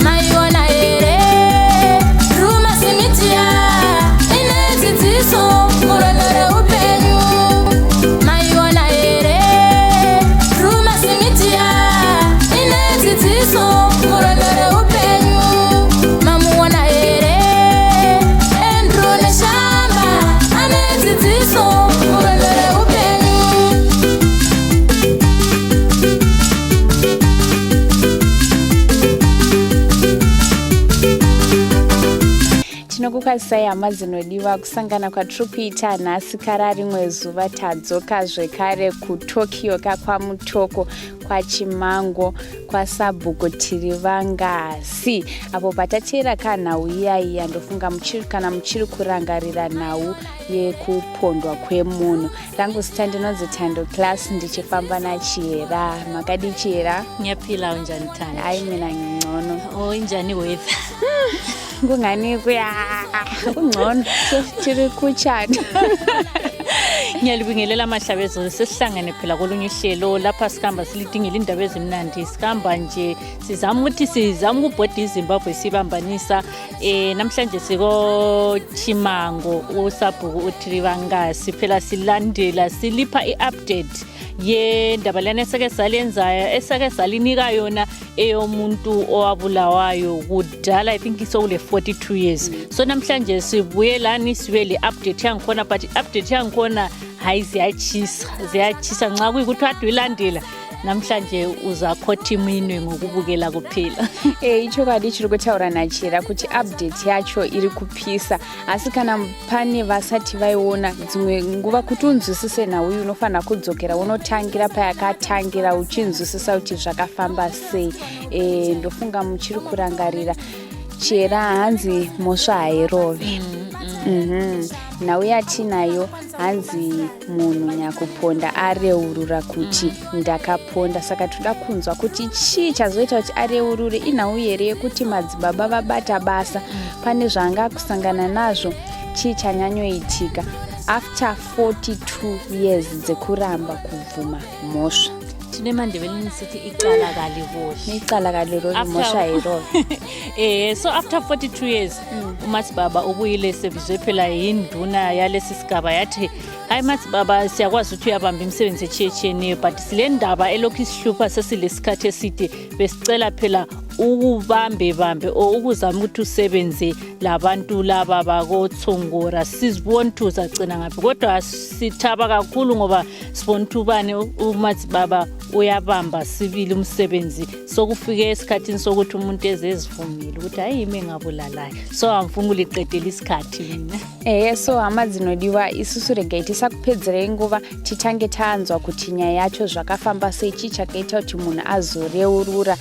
Maiona here Drewmas Media ine dzidziso murwendo reupenyu. Maiona here Drewmas Media ine dzidziso murwendo reupenyu. Mamuona here Andrew Neshamba ane dzidziso murwendo reupenyu. Tinokukwazisai hama dzinodiwa kusangana kwatiri kuita nhasi kara rimwe zuva tadzoka zvekare kuTokyo kakwaMutoko kwaChimango kwasabhuku tiri vangasi apo patateera ka nhau iya iya ndofunga muchiri kana muchiri kurangarira nhau yekupondwa kwemunhu. Rangu zita ndinonzi Thando Class ndichifamba naChihera. Makadii Chihera? Ngiyaphila, unjani Thando? Hayi mina ngingcono. Oh, injani weather? Kungani kuya kungcono tiri kuchata. Ngiyalibingelela amahlabezulu, sesihlangene phela kolunye uhlelo lapha sikhamba silidingela indaba ezimnandi, sikhamba nje sizama ukuthi sizama ukubhoda iZimbabwe sibambanisa. Namhlanje sikoChimango, usabhuku uTirivangasi phela silandela silipha i-update yendaba lena esake salenzayo, esake salinika yona eyomuntu owabulawayo kudala. I think sokule 42 years. So namhlanje sibuye lani sibe le update yangikhona, but i-update yangikhona hayi ziyachisa, ziyachisa. Nxa kuyikuthi kade uyilandela namhlanje uzakhotha iminwe ngokubukela kuphela. Ichokwadi chiri kutaura naChihera kuti update yacho iri kupisa, asi kana pane vasati vaiona, dzimwe nguva kuti unzwisise nhau iyi unofanira kudzokera unotangira payakatangira uchinzwisisa kuti zvakafamba sei. Ndofunga muchiri kurangarira Chihera, hanzi mhosva hairove. Nhau yatinayo hanzi munhu nyakuponda areurura kuti ndakaponda, saka toda kunzwa kuti chii chazoita kuti areurure. Inhau here yekuti madzibaba vabata basa pane zvaanga kusangana nazvo? Chii chanyanyoitika after 42 years dzekuramba kubvuma mhosva? Thina emaNdebeleni sithi icala kaliboli. Icala kalirove, mhosva hairove. So after 42 years uMadzibaba ubuyile, sebizwe phela yinduna yalesi sigaba, yathi hayi Madzibaba, siyakwazi ukuthi uyabamba imisebenzi etshiyetshiyeneyo, but sile ndaba elokhu isihlupha sesilesikhathi eside, besicela phela ukubambe bambe or ukuzama ukuthi usebenze labantu laba bakoTsongora, sizibona ukuthi uzacina ngaphi. Kodwa sithaba kakhulu ngoba sibona ukuthi ubani uMadzibaba uyabamba sibili umsebenzi. Sokufike esikhathini sokuthi umuntu eze ezivumile ukuthi hayi yimi engabulalayo. So angifuni ukuliqedela isikhathi mina. Ehe, so hama dzinodiwa, isusu regai tisakupedzerei nguva, titange tanzwa kuti nyaya yacho zvakafamba sei, chii chakaita kuti munhu azoreurura,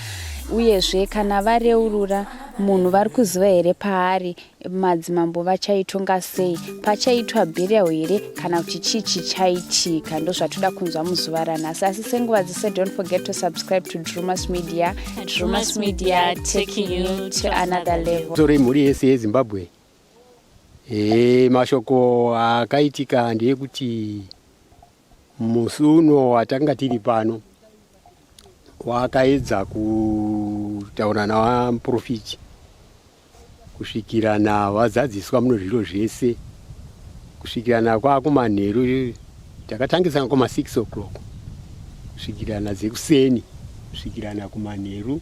uyezve kana vareurura munhu vari kuziva here paari, madzimambo vachaitonga sei, pachaitwa burial here kana kuti chii chichaitika. Ndozvatoda kunzwa muzuva ranhasi. Asi senguva dzese, don't forget to subscribe to Drumas Media. Drumas Media, taking you to another level. Soro mhuri yese yeZimbabwe. Mashoko akaitika ndeyekuti musi uno watanga tiri pano wakaedza kutaura navamuprofiti kusvikirana vazadziswa muno zviro zvese, kusvikirana kwakumanheru. Takatangisa kuma 6 o'clock kusvikirana dzekuseni, kusvikirana kumanheru,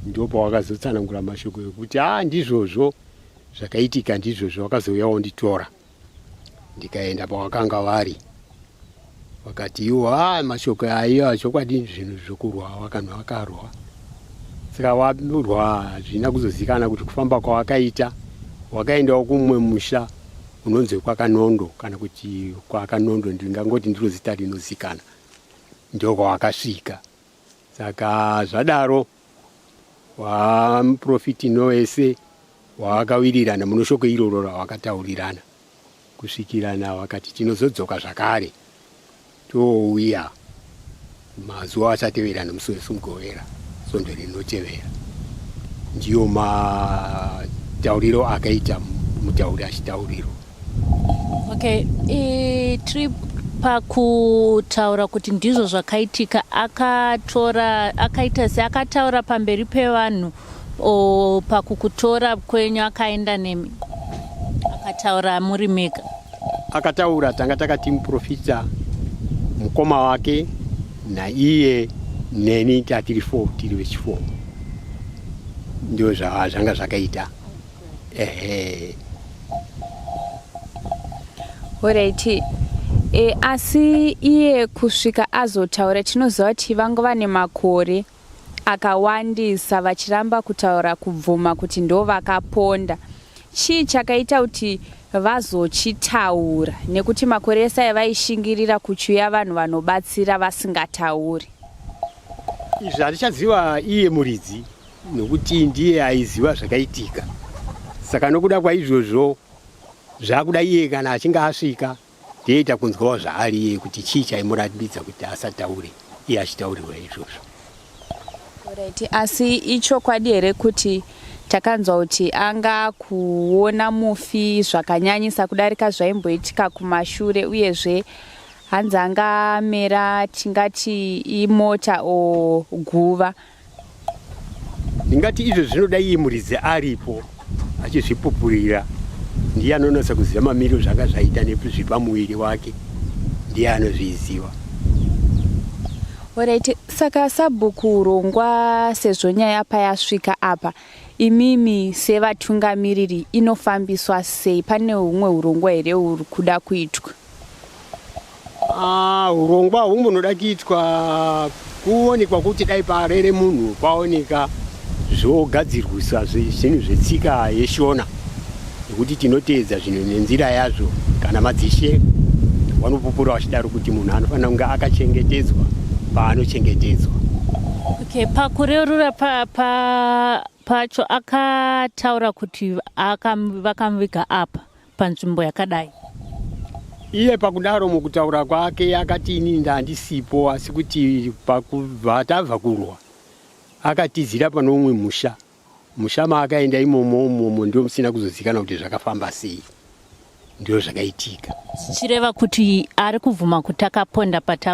ndo pawakazotsanangura mashoko ekuti a ndizvozvo zvakaitika, ndizvozvo. Wakazouya wonditora, ndikaenda pawakanga vari, vakati iwo a mashoko aiwa chokwadi zvinhu zvokurwa wakanhu vakarwa. Saka warwa hazvina kuzozikana kuti kufamba kwawakaita wakaendawo kumwe musha unonzi kwaKanondo kana kuti kwaKanondo, ndingangoti ndiro zita rinozikana, ndokwawakasvika. Saka zvadaro wamuprofiti noese wawakawirirana muno shoko iroro rawakataurirana kusvikirana wakati tinozodzoka zvakare touya mazuva achateverana musi weSumugovera. Svondo rinotevera. Ndiyo matauriro akaita mutauri achitaurirwa. Okay, tiri pakutaura kuti ndizvo zvakaitika. Akatora akaita seakataura pamberi pevanhu o pakukutora kwenyu akaenda nemi akataura muri mega? Akataura tanga takati muprofita, mukoma wake naiye neni, tatiri 4, tiri vechi4. Ndio zvanga zvakaita, ehe. Alright. Asi iye kusvika azotaura, tinoziva kuti vangova nemakore akawandisa vachiramba kutaura, kubvuma kuti ndo vakaponda. Chii chakaita kuti vazochitaura, nekuti makore ese aya vaishingirira kuchiuya vanhu vanobatsira vasingatauri? Izvi handichaziva iye muridzi, nokuti ndiye aiziva zvakaitika. Saka nokuda kwaizvozvo zvakuda iye kana achinge asvika, ndiyeita kunzwawo zvaari iye kuti chii chaimurambidza kuti asataure iye achitaurirwa izvozvo. Alright, asi ichokwadi here kuti takanzwa kuti anga kuona mufi zvakanyanyisa kudarika zvaimboitika kumashure, uyezve hanzi angamera tingati imota o guva? Ndingati izvo zvinoda iye muridzi aripo achizvipupurira. Ndiye anonatsa kuziva mamiriro zvanga zvaita nezvepamuviri wake, ndiye anozviziva. Alright, saka sabhuku, urongwa sezvo nyaya payasvika apa, imimi sevatungamiriri inofambiswa sei? Pane humwe urongwa here huri kuda kuitwa? Ah, urongwa humwe hunoda kuitwa kuonekwa kuti dai parere munhu paoneka zvogadzirwisa zvinhu zvetsika yeShona, nekuti tinoteedza zvinhu nenzira yazvo. Kana madzishe vanopupura vachidaro kuti munhu anofanira kunge akachengetedzwa paanochengetedzwa. Okay, pakureurura pa pacho akataura kuti vakamuviga apa panzvimbo yakadai? Iye pakudaro mukutaura kwake akati inini ndandisipo, asi kuti pakubva tabva kurwa akatizira pane umwe musha. Musha maakaenda imomo umomo ndio musina kuzozikanwa kuti zvakafamba sei. Ndio zvakaitika. Zvichireva kuti ari kubvuma kuti akaponda, but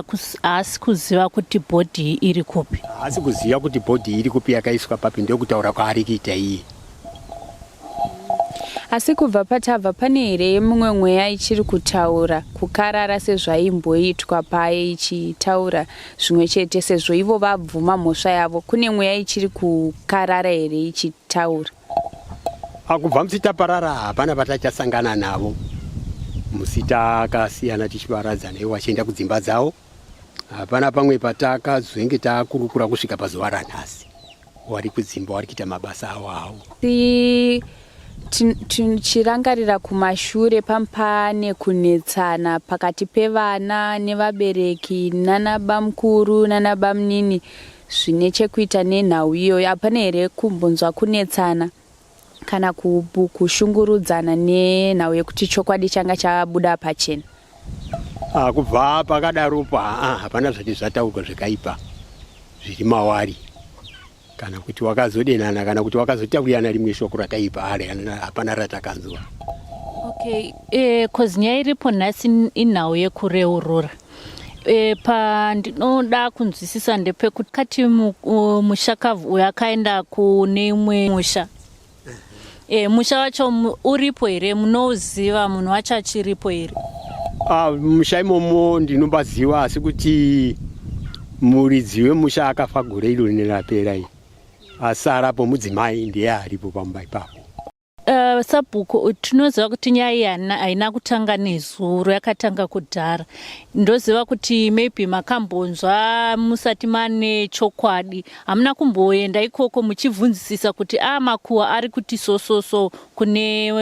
haasi kuziva kuti body iri kupi? Haasi kuziva kuti body iri kupi, yakaiswa papi. Ndokutaura kwaari kuita iye. Asi kubva patabva, pane here mumwe mweya ichiri kutaura kukarara sezvaimboitwa paye, ichitaura zvimwe chete sezvo ivo vabvuma mhosva yavo? Kune mweya ichiri kukarara here ichitaura? Kubva musi taparara hapana patachasangana navo. Musi takasiyana tichiparadzana, ivo vachienda kudzimba dzavo, hapana pamwe patakazenge takurukura kusvika pazuva ranhasi. Wari kudzimba, wari kuita mabasa avo avo. Tichirangarira kumashure, pampane kunetsana pakati pevana nevabereki nanabamukuru nanabamunini zvine chekuita nenhau iyoyo, hapana here kumbonzwa kunetsana kana kushungurudzana nenhau yekuti chokwadi changa chabuda pachena? Ah, kubva pakadaropo haa, hapana zvati zvataurwa zvakaipa zviri mawari, kana kuti wakazodenana, kana kuti wakazotaurirana rimwe shoko rakaipa ari, hapana ratakanzwa. Okay, 'cause nyaya iripo nhasi inhau yekureurura. Pandinoda kunzwisisa ndepekuti kati mushakabvu uyu akaenda kune imwe musha. Musha wacho uripo here? Munouziva? Munhu wacho achiripo here? Ah, musha imomo ndinombaziva, asi kuti muridzi wemusha akafa gore iro rinelapera iri. Asarapo mudzimai, ndiye aripo pamba ipapo. Sabhuku, tinoziva kuti nyaya iyi haina kutanga nezuro, yakatanga kudhara. Ndoziva kuti maybe makambonzwa musati mane chokwadi. Hamuna kumboenda ikoko muchibvunzisisa kuti a makuhwa ari kuti so so so kune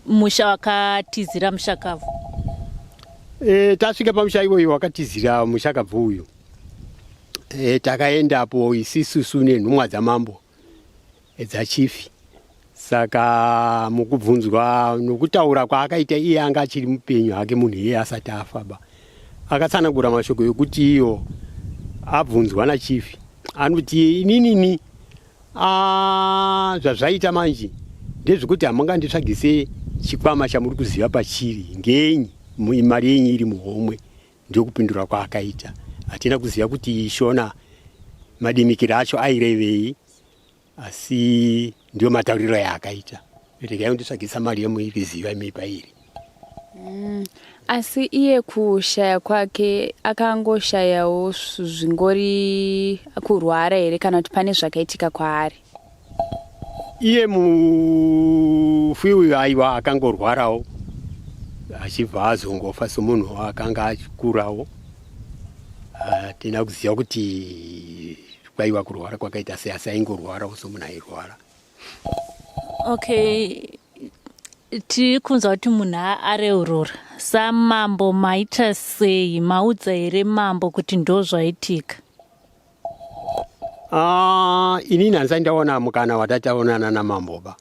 musha wakatizira mushakabvu? Tasvika pamusha iwoyo wakatizira mushakabvu uyu, takaendapo isisusu nenhumwa dzamambo dzachifi. Saka mukubvunzwa nokutaura kwaakaita iye, anga achiri mupenyu hake munhu iye asati afa ba, akatsanangura mashoko ekuti iyo abvunzwa nachifi. Anoti ininini ah, zvazvaita manje ndezvekuti hamunganditsvagise chikwama chamuri kuziva pachiri ngenyi mari yenyu iri muhomwe. Ndokupindura kwaakaita. Hatina kuziva kuti Shona madimikira acho airevei asi ndiyo matauriro yaakaita. Regai kunditsvagisa mari yemuiriziva imi pairi. Asi iye kushaya kwake akangoshayawo zvingori kurwara here kana kuti pane zvakaitika kwaari? Iye mufi uyu aiwa akangorwarawo achibva azongofa somunhu akanga achikurawo. Hatina kuziva kuti kwaiva kurwara kwakaita sei asi aingorwarawo somunhu airwara. Okay, tiri kunzwa kuti munhu areurura samambo maita sei maudza here mambo kuti ndozvaitika? Ah, inini handisati ndaona mukana watataonana namambo ba.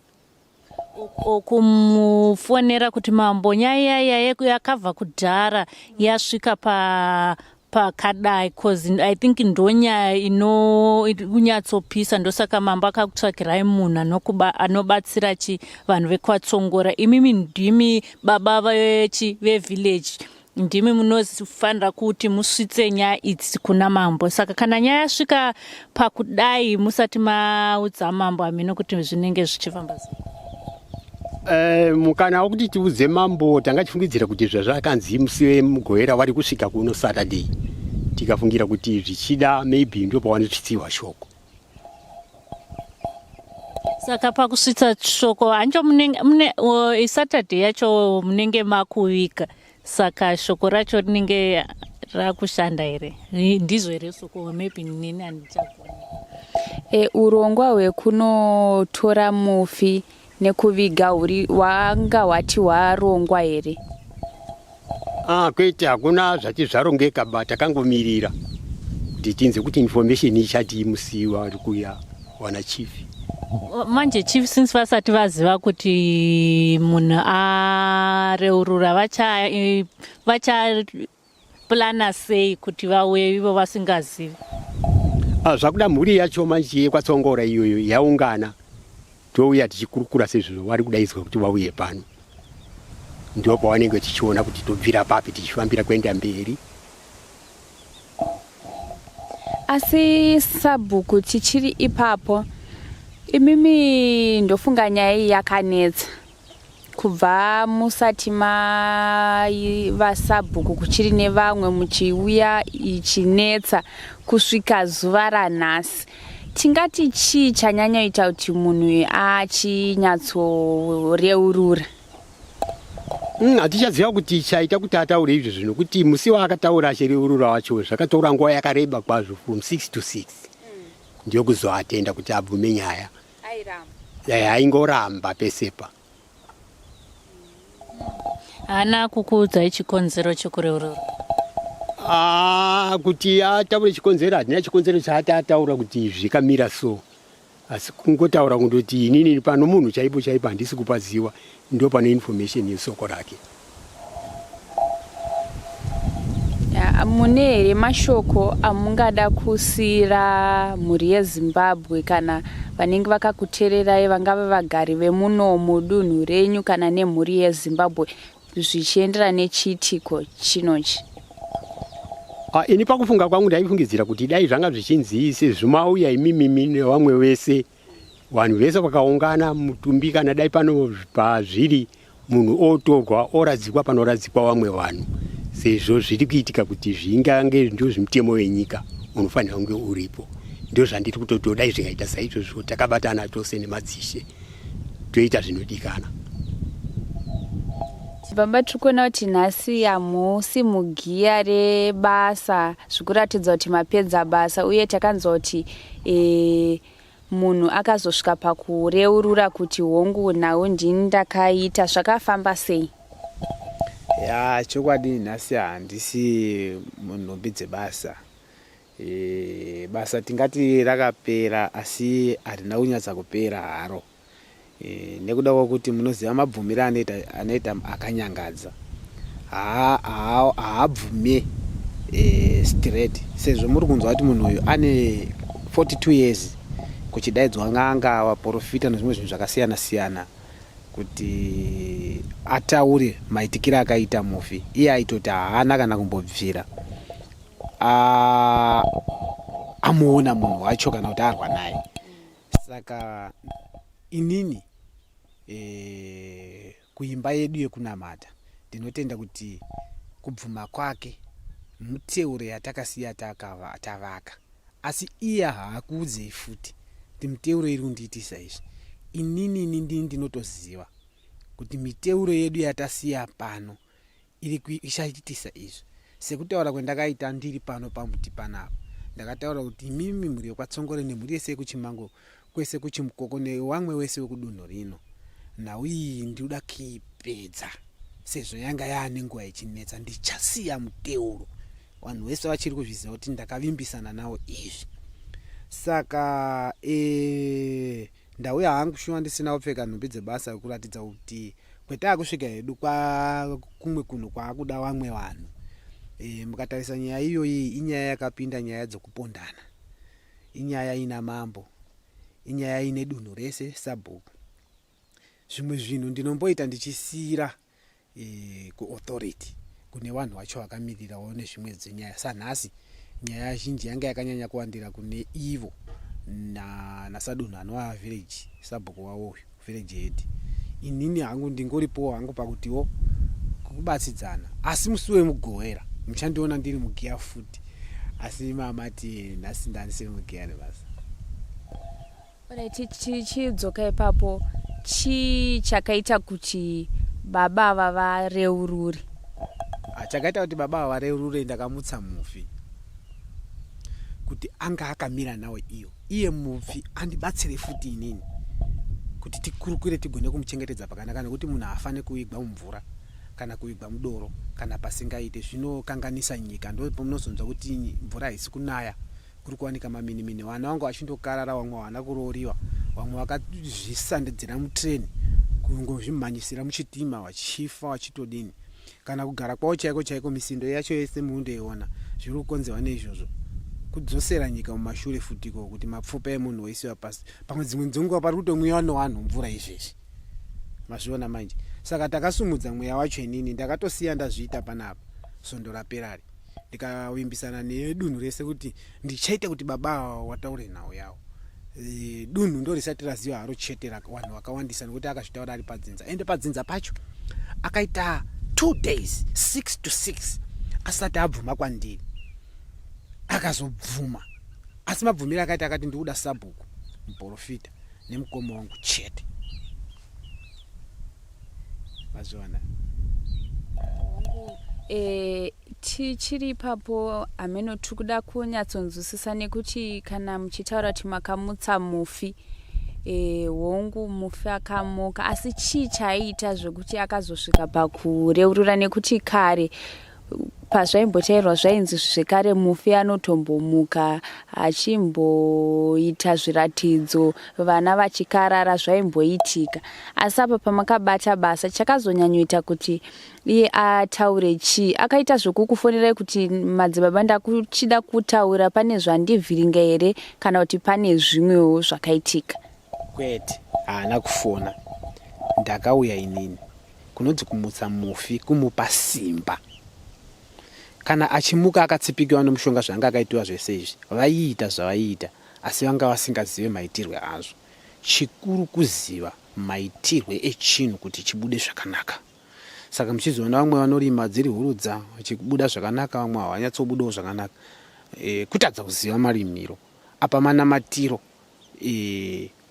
Kumufonera kuti mambo nyaya iya yakabva kudhara yasvika pa pakadai cause I think ndonyaya inonyatsopisa ndosaka mambo akakutsvakirai munhu anobatsira chi vanhu vekwatsongora imimi ndimi baba vechi vevillage ndimi munofanira kuti musvitse nyaya idzi kuna mambo saka kana nyaya yasvika pakudai musati maudza mambo hameno kuti zvinenge zvichifamba sei. Mukana wekuti tiudze mambo tanga tifungidzira kuti zvazvakanzi musi wemugovera wari kusvika kuno Saturday tikafungira kuti zvichida maybe ndo pawanosvitsiwa shoko. Saka pakusvitsa shoko hancho munenge mune Saturday yacho munenge makuviga saka shoko racho rinenge rakushanda here? Ndizvo here soko maybe nini handichagoni. Urongwa hwekunotora mufi nekuviga huri wanga hwati hwarongwa here? Ah, kwete hakuna zvati zvarongeka ba takangomirira kuti tinze kuti information ichati musi wari kuya wana chief. Manje chief since vasati vaziva kuti munhu areurura vacha vacha plana sei kuti vauye ivo vasingazivi? Ah, zvakuda mhuri yacho manje yekwatsongora iyoyo yaungana touya tichikurukura sezvo vari kudaidzwa kuti vauye pano ndipo pavanenge tichiona kuti tobvira papi tichifambira kuenda mberi. Asi sabhuku tichiri ipapo imimi ndofunga nyaya iyi yakanetsa kubva musati maiva sabhuku kuchiri nevamwe muchiuya ichinetsa kusvika zuva ranhasi. Tingati chii chanyanyoita kuti munhu uyu achinyatsoreurura? Hatichaziva kuti chaita kuti ataure izvozvo nokuti musi waakataura achireurura wacho zvakatora nguva yakareba kwazvo from 6 to 6 ndiyo kuzoatenda kuti abvume nyaya. Aingoramba pesepa. Haana kukuudzai chikonzero chekureurura? Ah, kuti ataure chikonzero hatina chikonzero chaati ataura kuti zvikamira so asi kungotaura kundoti inini pano munhu chaipo chaipo handisi kupaziwa ndo pane information yesoko rake. Mune here mashoko amungada kusiira mhuri yeZimbabwe kana vanenge vakakutererai vangave vagari vemuno mudunhu renyu kana nemhuri yeZimbabwe zvichienderana nechiitiko chinochi? Ah, ini pakufunga kwangu ndaifungidzira kuti dai zvanga zvichinzi sezvo mauya imimimi nevamwe vese vanhu vese vakaungana mutumbi kana dai pano pazviri munhu otorwa oradzikwa panoradzikwa vamwe vanhu sezvo zviri kuitika kuti zvingange ndozvimutemo wenyika unofanira kunge uripo ndozvandiri kutoti dai zvikaita saizvozvo takabatana tose nemadzishe toita zvinodikana. Baba tiri kuona kuti nhasi hamusi mugiya rebasa zvikuratidza kuti mapedza basa uye takanzwa kuti e, munhu akazosvika pakureurura kuti hongu nhau ndini ndakaita zvakafamba sei? Ya chokwadi nhasi handisi munhumbi dzebasa. E, basa tingati rakapera asi harina kunyatsa kupera haro e, nekuda kwekuti munoziva mabvumiro anoita anoita akanyangadza haabvume e, straight sezvo muri kunzwa kuti munhu uyu ane 42 years kuchidaidzwa n'anga, vaprofita nezvimwe zvinhu zvakasiyana siyana kuti ataure maitikiro akaita mufi. Iye aitoti haana kana kumbobvira amuona munhu wacho kana kuti arwa naye. Saka inini kuimba yedu yekunamata ndinotenda kuti kubvuma kwake muteuro yatakasiya tavaka, asi iye haakuudzei futi kuti miteuro iri kundiitisa izvi. Inini ini ndini ndinotoziva kuti miteuro yedu yatasiya pano iri ichaitisa izvi. Sekutaura kwendakaita ndiri pano pamuti panapa, ndakataura kuti imimi mhuri yekwaTsongore nemhuri yese yekuChimango kwese kuChimukoko newamwe wese wekudunhu rino, nhau iyi ndinoda kuipedza sezvo yanga yaane nguva ichinetsa. Ndichasiya muteuro, vanhu vese vachiri kuzviziva kuti ndakavimbisana nawo izvi. Saka e, ndauya hangu shuwa ndisina kupfeka nhumbi dzebasa kuratidza kuti kwetaakusvika hedu kwa kumwe kunhu kwaakuda vamwe vanhu. Mukatarisa nyaya iyoyi inyaya yakapinda nyaya dzekupondana, inyaya ina mambo, inyaya ine dunhu rese sabhuku. Zvimwe zvinhu ndinomboita ndichisiyira kuauthority kune vanhu vacho vakamirirawo nezvimwe dzenyaya. Sanhasi nyaya zhinji yanga yakanyanya kuwandira kune ivo nasadunhu anova village sabhuku wavo uyu village head. Inini hangu ndingoripowo hangu pakutiwo kubatsidzana, asi musi wemugovera muchandiona ndiri mugiya futi, asi mamati nhasi ndandisiri mugiya nebasa. Alright, tichidzoka ipapo, chii chakaita kuti baba ava vareurure? Chakaita kuti baba ava vareurure, ndakamutsa mufi kuti anga akamira nawo iyo iye mufi andibatsire futi inini kuti tikurukure tigone kumuchengetedza pakanaka, nekuti munhu haafani kuigwa mumvura kana kuigwa mudoro kana pasingaite, zvinokanganisa nyika. Ndopamunozonzwa kuti mvura haisi kunaya, kuri kuwanika maminimini, vana vanga vachindokarara, vamwe havana kurooriwa, vamwe vakazvisandidzira mutrain kungozvimhanyisira muchitima vachifa vachitodini, kana kugara kwavo chaiko chaiko, misindo yacho yese munondoiona. Zviri kukonzerwa neizvozvo, kudzosera nyika mumashure futiko, kuti mapfupa emunhu oisiwa pasi. Pamwe dzimwe dzenguva pari kutomwiwa nevanhu mvura izvezvi, mazviona manje. Saka takasumudza mweya wacho, inini ndakatosiya ndazviita panapa svondo raperari, ndikavimbisana nedunhu rese kuti ndichaita kuti baba ava wataure nhau yavo. Dunhu ndo risati raziva haro chete, vanhu vakawandisa, nekuti akazvitaura ari padzinza, ende padzinza pacho akaita 2 days 6 to 6 asati abvuma kwandiri. Akazobvuma, asi mabvumiro akaita akati ndikuda sabhuku, muprofita nemukoma wangu chete. Mazviona? Tichiri ipapo, hameno tiri kuda kunyatsonzwisisa nekuti kana muchitaura kuti makamutsa mufi, hongu mufi akamuka, asi chii chaiita zvekuti akazosvika pakureurura? Nekuti kare pazvaimbotairwa zvainzi zvekare mufi anotombomuka achimboita zviratidzo, vana vachikarara, zvaimboitika. Asi apa pamakabata basa, chakazonyanyoita kuti iye ataure chii? Akaita zvekukufonerai kuti madzibaba ndakuchida kutaura, pane zvandivhiringa here, kana kuti pane zvimwewo zvakaitika? Kwete, haana kufona, ndakauya inini. Kunonzi kumutsa mufi kumupa simba. Kana achimuka akatsipikiwa nomushonga zvaanga akaitiwa zvese izvi, vaiita zvavaiita asi vanga vasingazive maitirwe azvo. Chikuru kuziva maitirwe echinhu kuti chibude zvakanaka. Saka muchizoona vamwe vanorima dziri hurudza chibuda zvakanaka, vamwe havanyatsobudawo zvakanaka. Kutadza kuziva marimiro. Apa manamatiro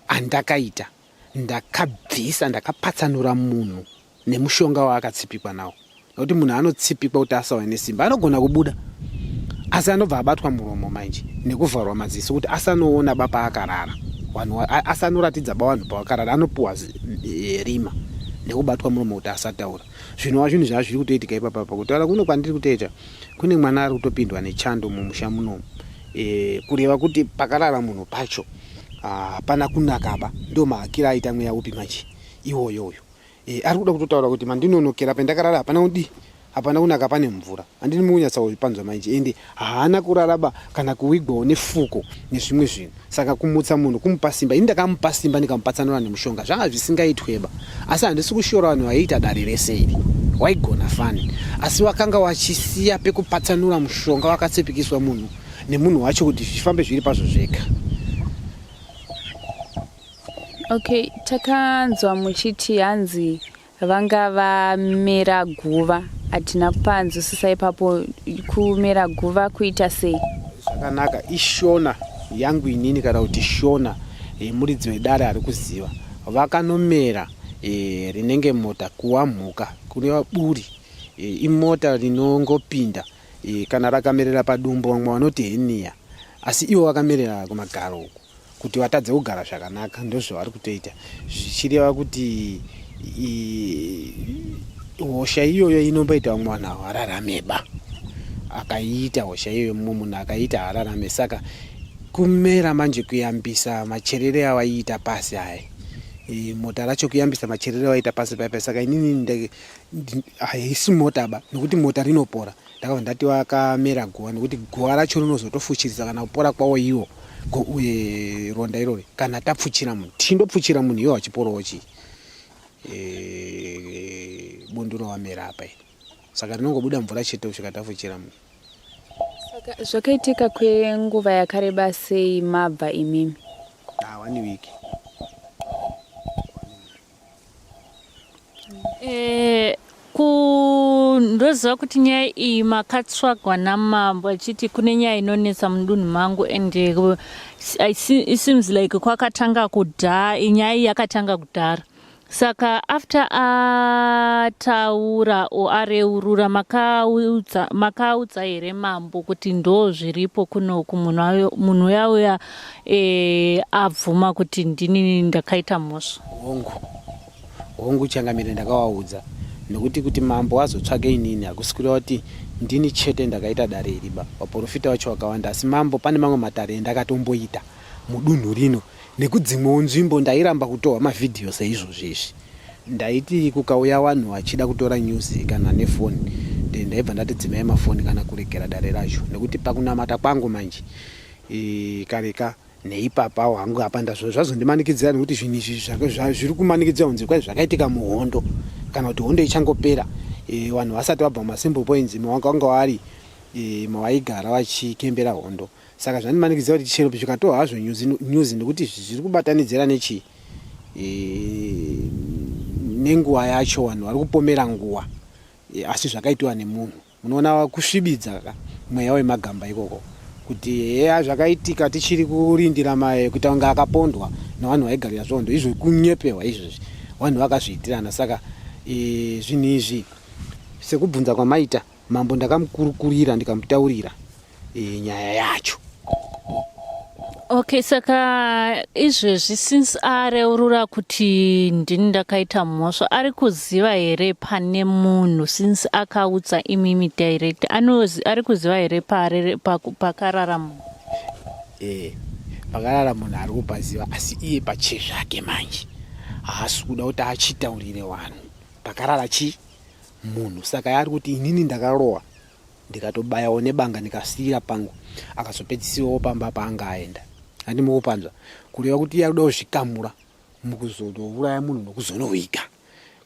andakaita, ndakabvisa, ndakapatsanura munhu nemushonga waakatsipikwa nawo, nekuti munhu anotsipikwa kuti asauya nesimba. Anogona kubuda asi anobva abatwa muromo manje nekuvharwa maziso kuti asanoona ba paakarara vanhu, asanoratidza ba vanhu pavakarara. Anopuwa rima nekubatwa muromo kuti asataura, zvinova zvinhu zvava zviri kutoitika ipapapa. Kutaura kuno kwandiri kutoita, kune mwana ari kutopindwa nechando mumusha munomu, kureva kuti pakarara munhu pacho hapana kunakaba. Ndo maakiro aita mweya upi manje iwoyoyo. Ari kuda kutotaura kuti mandinonokera, pendakarara hapana kudii, Hapana kunaka pane mvura. Handini mukunyatsakupanzwa manje ende haana kuraraba kana kuwigwawo nefuko nezvimwe zvinhu. Saka kumutsa munhu kumupa simba. Ini ndakamupa simba ndikamupatsanura nemushonga. Zvanga zvisingaitweba. Asi handisi kushora vanhu vaiita dare rese iri. Waigona fani. Asi wakanga wachisiya pekupatsanura mushonga wakatsipikiswa munhu nemunhu wacho kuti zvifambe zviri pazvo zvega. Okay, takanzwa muchiti hanzi Vanga vamera guva hatina kupanzwisisa ipapo kumera guva kuita sei? Zvakanaka ishona yangu inini kana kuti shona yemuridzi wedare ari kuziva vakanomera e, rinenge mota kuwa mhuka kureva buri e, imota rinongopinda e, kana rakamerera padumbu vamwe vanoti heniya asi ivo vakamerera kumagaro uku kuti vatadze kugara zvakanaka ndozvavari kutoita zvichireva kuti hosha iyoyo inomboita vamwe vanhu havarameba akaiita hosha iyoyo mumwe munhu akaiita haararame saka kumera manje kuyambisa macherere awaiita pasi aya e, mota racho kuyambisa macherere awaiita pasi paipa saka inini haisi mota ba nekuti mota rinopora Ndakabva ndati vakamera guva nekuti guva racho rinozotofuchirisa kana kupora kwawo iwo uye ronda irori kana tapfuchira munhu tichindopfuchira munhu iwo achiporawo chii e, bundu rawamera apa iri saka rinongobuda mvura chete kusvika tafuchira munhu. Saka zvakaitika kwenguva yakareba sei mabva imimi? Ah, one week. Eh, ku ndoziva kuti nyaya iyi makatsvagwa namambo achiti kune nyaya inonetsa mudunhu mangu and eh, it seems like kwakatanga kudhara nyaya iyi yakatanga kudhara saka after ataura o areurura makaudza makaudza here mambo kuti ndo zviripo kunoku munhu uya uya e, abvuma kuti ndini ndakaita mhosva Hongu, hongu changamire ndakavaudza nekuti kuti mambo azotsvake inini hakusi kureva kuti ndini chete ndakaita dare iri ba. Vaporofita vacho vakawanda asi mambo pane mamwe matare endakatomboita mudunhu rino nekudzimwewo nzvimbo ndairamba kutorwa mavhidhiyo seizvozvi izvi. Ndaiti kukauya vanhu vachida kutora news kana nefoni ndaibva ndati dzimai mafoni kana kuregera dare racho nekuti pakunamata kwangu manje e, kareka Neipapawo hangu apa ndazvo zvazondimanikidzira nekuti zvinhu izvi zviri kumanikidzira kunzi kwai zvakaitika muhondo kana kuti hondo ichangopera e, vanhu vasati vabva mumasimple points mawanga vari e, mawaigara vachikembera hondo saka zvandimanikidzira kuti chero zvikatohwa hazvo news nekuti zviri kubatanidzira nechii e, nenguva yacho vanhu vari kupomera nguva e, asi zvakaitiwa nemunhu Munoona kusvibidza ka mweya wemagamba ikoko kuti heya zvakaitika tichiri kurindira maye kuita kunge akapondwa nevanhu vaigarira svondo izvo kunyepewa izvozvi vanhu vakazviitirana saka e, zvinhu izvi sekubvunza kwamaita mambo ndakamukurukurira ndikamutaurira e, nyaya yacho Okay, saka izvezvi since areurura kuti ndini ndakaita mhosva ari kuziva here pane munhu since akaudza imimi direct anozi ari kuziva here pakarara munhu eh pakarara munhu ari kupaziva asi iye pachezvake manje haasi kuda kuti achitaurire vanhu pakarara chi munhu saka yaari kuti inini ndakarohwa ndikatobayawo nebanga ndikasiira pangu akazopedzisirawo pamba paanga aenda handi mukupanzwa kureva kuti iye arikuda kuzvikamura mukuzotouraya munhu nokuzonoviga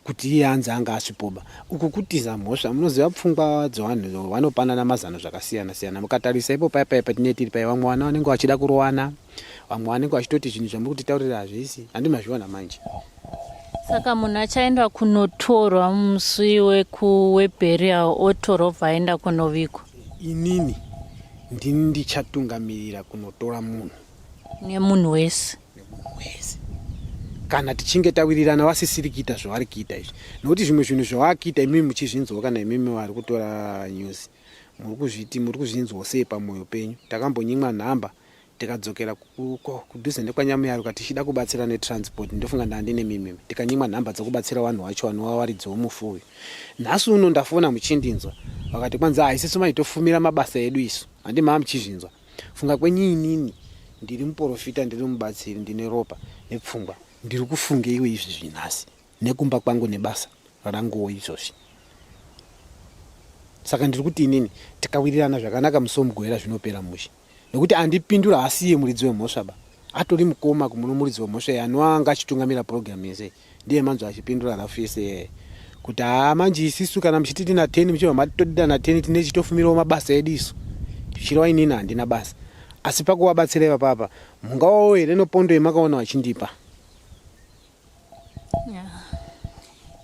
kuti iye anzi anga asipoba uku kutiza mhosva munoziva pfungwa dzevanhu vanopanana mazano zvakasiyana siyana mukatarisa ipo paya paya patinee tiri paya vamwe vana vanenge vachida kurowana vamwe vanenge vachitoti zvinhu zvamuri kutitaurira hazvisi handi mazviona manje Saka munhu achaenda kunotorwa musi weburial otorwa obva aenda kunovigwa. Inini ndini ndichatungamirira kunotora munhu. Nemunhu wese. Nemunhu wese. Kana tichinge tawirirana vasisiri kuita zvavari kuita izvi. Nokuti zvimwe zvinhu zvavakuita imimi muchizvinzwa kana imimi vari kutora news. Muri kuzviti muri kuzvinzwa sei pamoyo penyu. Takambonyimwa nhamba Tikadzokera kudhuze nekwaNyamuyaruka tichida kubatsira netransport ndofunga ndandine mimimi tikanyimwa nhamba dzekubatsira vanhu vacho vanova varidzi vomufi uyu. Nhasi uno ndafona muchindinzwa vakati kwanzi ah isisu mai tofumira mabasa edu isu handi maa muchizvinzwa. Funga kwenyu inini ndiri muporofita ndiri mubatsiri ndine ropa nepfungwa ndiri kufungeiwo izvi zvinhasi nekumba kwangu nebasa ranguwo izvozvi. Saka ndiri kuti inini tikawirirana zvakanaka musi weMugovera zvinopera mushe. Nekuti andipindura haasiye muridzi wemhosva ba. Atori mukoma kumuno muridzi wemhosva iye anova anga achitungamira program yese. Ndiye manzwa achipindura rafu yese iyeye. Kuti haa manje isisu kana muchiti tina 10 muchibva mati todida na 10 tine tichitofumirawo mabasa edu isu. Zvichireva inini handina basa. Asi pakuvabatsira ipapa apa mungawawo here nopondo yemakaona vachindipa?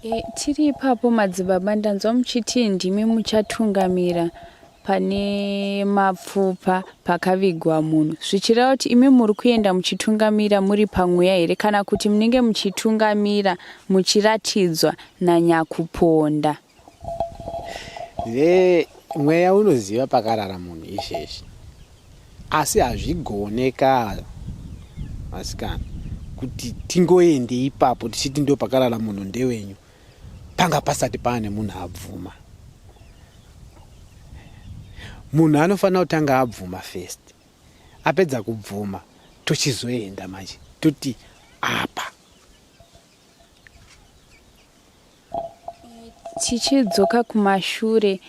E, tiri ipapo madzibaba ndanzwa muchiti ndimi muchatungamira pane mapfupa pakavigwa munhu zvichireva kuti imi muri kuenda muchitungamira muri pamweya here kana kuti munenge muchitungamira muchiratidzwa nanyakuponda Ve mweya unoziva pakarara munhu izvezvi asi hazvigoneka vasikana kuti tingoende ipapo tichiti ndo pakarara munhu ndewenyu panga pasati paane munhu abvuma munhu anofanira kutanga abvuma first apedza kubvuma tochizoenda manje toti apa Tichidzoka kumashure,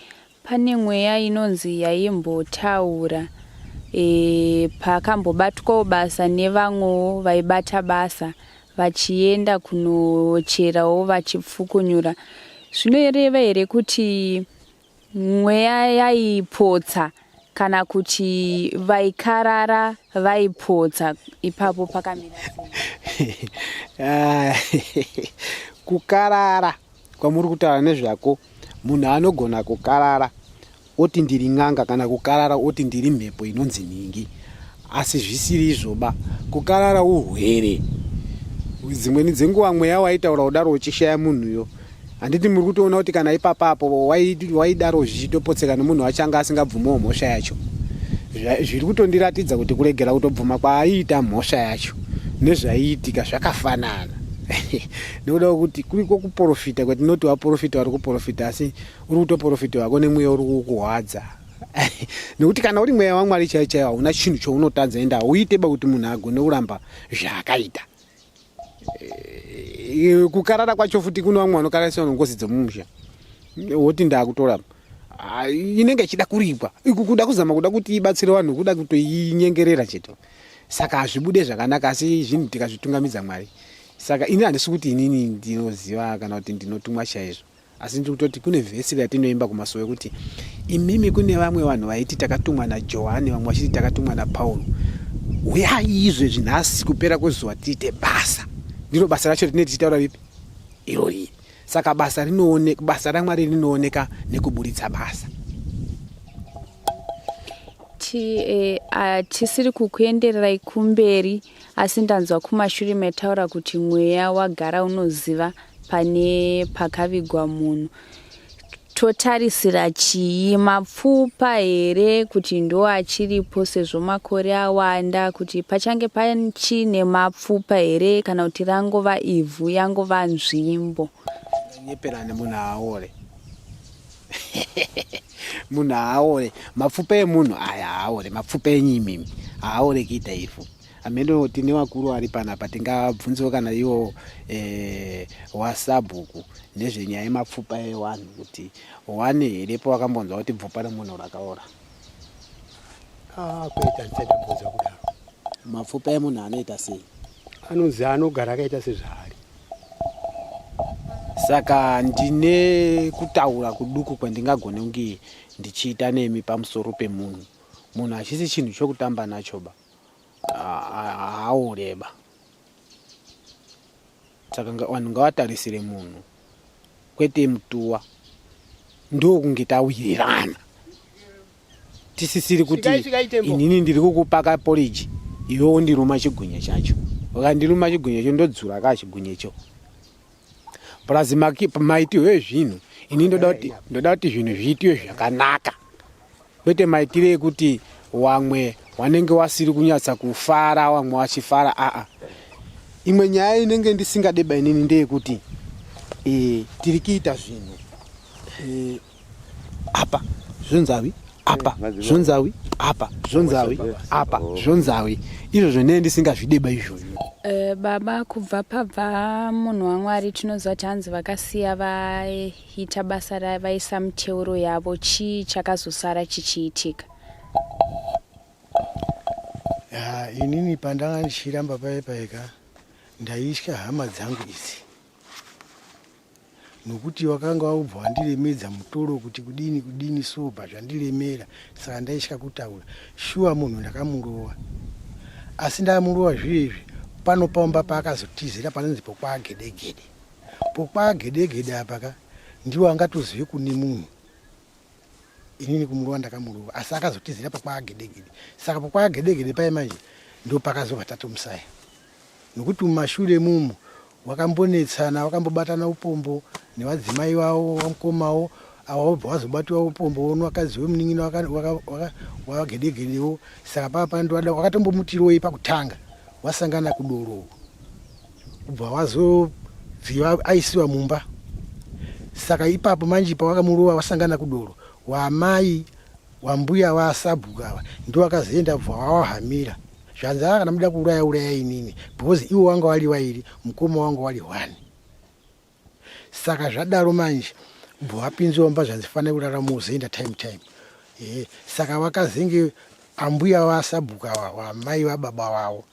pane mweya inonzi yaimbotaura e, pakambobatwawo basa nevamwewo vaibata basa vachienda kunocherawo vachipfukunyura. Zvinoreva here kuti Mweya yaipotsa kana kuti vaikarara vaipotsa ipapo pakamira sei? Ah, kukarara kwamuri kutaura nezvako munhu anogona kukarara oti ndiri n'anga kana kukarara oti ndiri mhepo inonzi nhingi asi zvisiri izvoba kukarara urwere dzimweni dzenguva mweya waitaura kudaro uchishaya munhuyo handiti muri kutoona kuti kana ipapa apo waidaro zvichitopotseka nemunhu wacho anga asingabvumiwo mhosva yacho zviri kutondiratidza kuti kuregera kutobvuma kwaaiita mhosva yacho nezvaiitika zvakafanana nekuda kwekuti kuriko kuporofita kwatinoti vaporofita vari kuporofita asi uri kutoporofita wako nemweya uri kukuhwadza nekuti kana uri mweya wamwari chaiyo chaiyo hauna chinhu chounotadza ende hauiteba kuti munhu agone kuramba zvaakaita eh, kukarara kwacho futi kune vamwe vanokararisa ngozi dzemumusha woti ndakutora ah, inenge ichida kuripwa iku kuda kuzama kuda kuti ibatsire vanhu kuda kutoinyengerera chete saka hazvibude zvakanaka asi zvinhu tikazvitungamidza mwari saka ini handisi kuti inini ndinoziva kana kuti ndinotumwa chaizvo Asi ndiri kutoti kune vhesi ratinoimba kumasowe kuti imimi kune vamwe vanhu vaiti takatumwa naJohani vamwe vachiti takatumwa naPauro. Huyai izvezvi nhasi kupera kwezuva tiite basa. Ndiro basa racho ratinenge tichitaura ripi? Iro riri. Saka basa rinooneka, basa raMwari rinooneka nekuburitsa basa. Ti, eh, tisiri kukuendererai kumberi asi ndanzwa kumashure mataura kuti mweya wagara unoziva pane pakavigwa munhu totarisira chii mapfupa here kuti ndo achiripo sezvo makore awanda kuti pachange pachine mapfupa here kana kuti rangova ivhu yangova nzvimbo nyeperane munhu aore munhu haaore mapfupa emunhu aya haaore mapfupa enyu imimi haaore kuita ivhu Hameno tine vakuru vari panapa tingabvunzewo kana ivo eh, wasabhuku nezvenyaya yemapfupa evanhu kuti wane here pawakambonzwa kuti bvupa remunhu rakaora. Ah, kwete handisati ndambonzwa kudaro. Mapfupa emunhu anoita sei? Anonzi anogara akaita sezvaari. Saka ndine kutaura kuduku kwandingagone kunge ndichiita nemi pamusoro pemunhu. Munhu hachisi chinhu chokutamba nachoba. Haaureba. Saka vanhu ngavatarisire munhu kwete mutuwa. Ndokunge tawirirana. Tisisiri kuti inini ndiri kukupa kaporiji iwe wondiruma chigunye chacho. Ukandiruma chigunye cho ndodzura ka chigunye cho. Plus maitirwo ezvinhu ini ndoda kuti zvinhu zviitiwe zvakanaka. Kwete maitire ekuti wamwe wanenge wasiri kunyatsa kufara wamwe wachifara aa. Imwe nyaya inenge ndisingadeba inini ndeyekuti e, tiri kuita zvinhu e, apa zvonzi avi Apa zvonzawi, apa zvonzawi, apa zvonzawi. Izvozvo ndee ndisingazvideba izvozvo. Baba, kubva pabva munhu waMwari tinoziva kuti hanzi vakasiya vaita basa ravaisa miteuro yavo, chii chakazosara chichiitika? Ya, inini pandanga ndichiramba paye paika ndaitya hama dzangu idzi nokuti wakanga wabva wandiremedza mutoro kuti kudini kudini so bva zvandiremera saka ndaitya kutaura shuwa munhu ndakamurova asi ndamurova zviye izvi pano pamba paakazotizira panonzi pokwaagedegede pokwaagedegede apa ka ndiwo angatozive kune munhu inini kumurova ndakamurova asi akazotizira pakwagedegede saka pakwagedegede paye manje ndopakazobva tatomusaya nokuti mumashure mumu wakambonetsana wakambobatana upombo nevadzimai vavo vamukomawo awa wobva wazobatiwa upombo wonwakadzi wemunin'ina wagedegedewo saka pava pandoada wakatombomutiroi pakutanga wasangana kudoro kubva wazobviwa aisiwa mumba saka ipapo manje pawakamurova wasangana kudoro wamai wambuya wasabhuku ava ndiwakazoenda bva wawahamira zvanzi aa kana muda kuuraya uraya inini because iwo wanga wali wairi mukoma wanga wali one Saka zvadaro manje ubva wapinzwa mumba zvanzi fanira kurara mozoenda time time ehe saka vakazenge ambuya vasabhuku ava vamai vababa vavo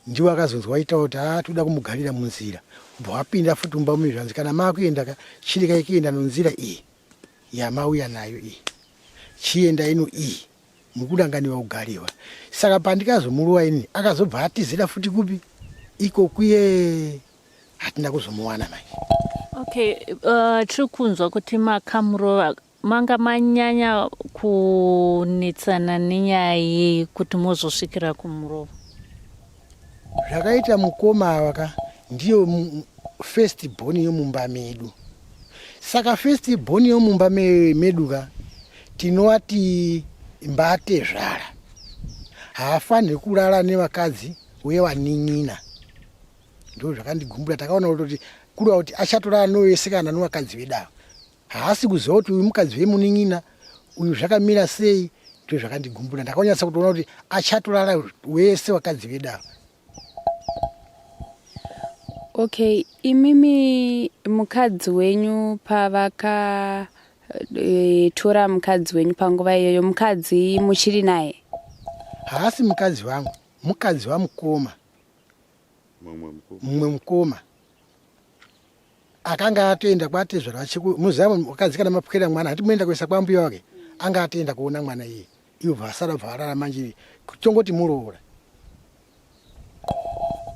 ndivo akazonzi waita kuti haa toda kumugarira munzira ubva wapinda futi mumba muye zvanzi kana makuenda ka chirekai kuenda nonzira iyi yamauya nayo iyi chienda ino iyi mukuranganiwa kugariwa saka pandikazomuruwa ini akazobva atizira futi kupi iko kuye hatina kuzomuwana manje. Okay, tiri kunzwa kuti makamurova manga manyanya kunetsana nenyaya yei kuti mozosvikira kumurova? Zvakaita mukoma ava ka ndiyo first born yomumba medu saka first born yomumba medu ka tinovati mbatezvara haafaniri kurara nevakadzi uye vanin'ina Ndizvo zvakandigumbura takaona kutoti kureva kuti achatorara nowese kana nowakadzi vedu ava haasi kuziva kuti uyu mukadzi wemunin'ina uyu zvakamira sei ndizvo zvakandigumbura ndakanyatsa kutoona kuti achatorara wese wakadzi vedu ava. Okay, imimi mukadzi wenyu pavaka e, tora mukadzi wenyu panguva iyoyo mukadzi muchiri naye? Haasi mukadzi wangu, mukadzi wamukoma. Mumwe mukoma akanga atoenda kwatezvara muziva mukadzi kana mapwera mwana hati muenda kuisa kwambuya wake anga atoenda kuona mwana iye ivo vasara bva varara manje tongoti muroora.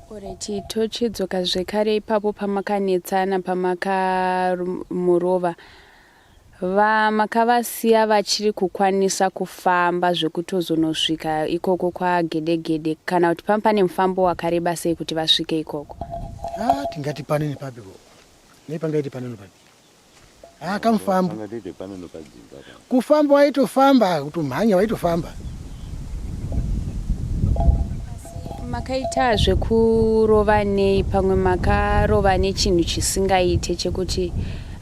Oreti tochidzoka zvekare ipapo pamakanetsana pamakamurova Makavasiya vachiri kukwanisa kufamba zvekutozonosvika ikoko kwaGedegede kana kuti panga pane mufambo wakareba sei kuti vasvike ikoko? Ah, tingati pane nepapi ko? Nei pangaite pane nepapi? Ah, kamufambo. Pangatite pane nepadzimba. Kufamba waitofamba, kutomhanya waitofamba. Makaita zvekurova nei pamwe makarova nechinhu chisingaite chekuti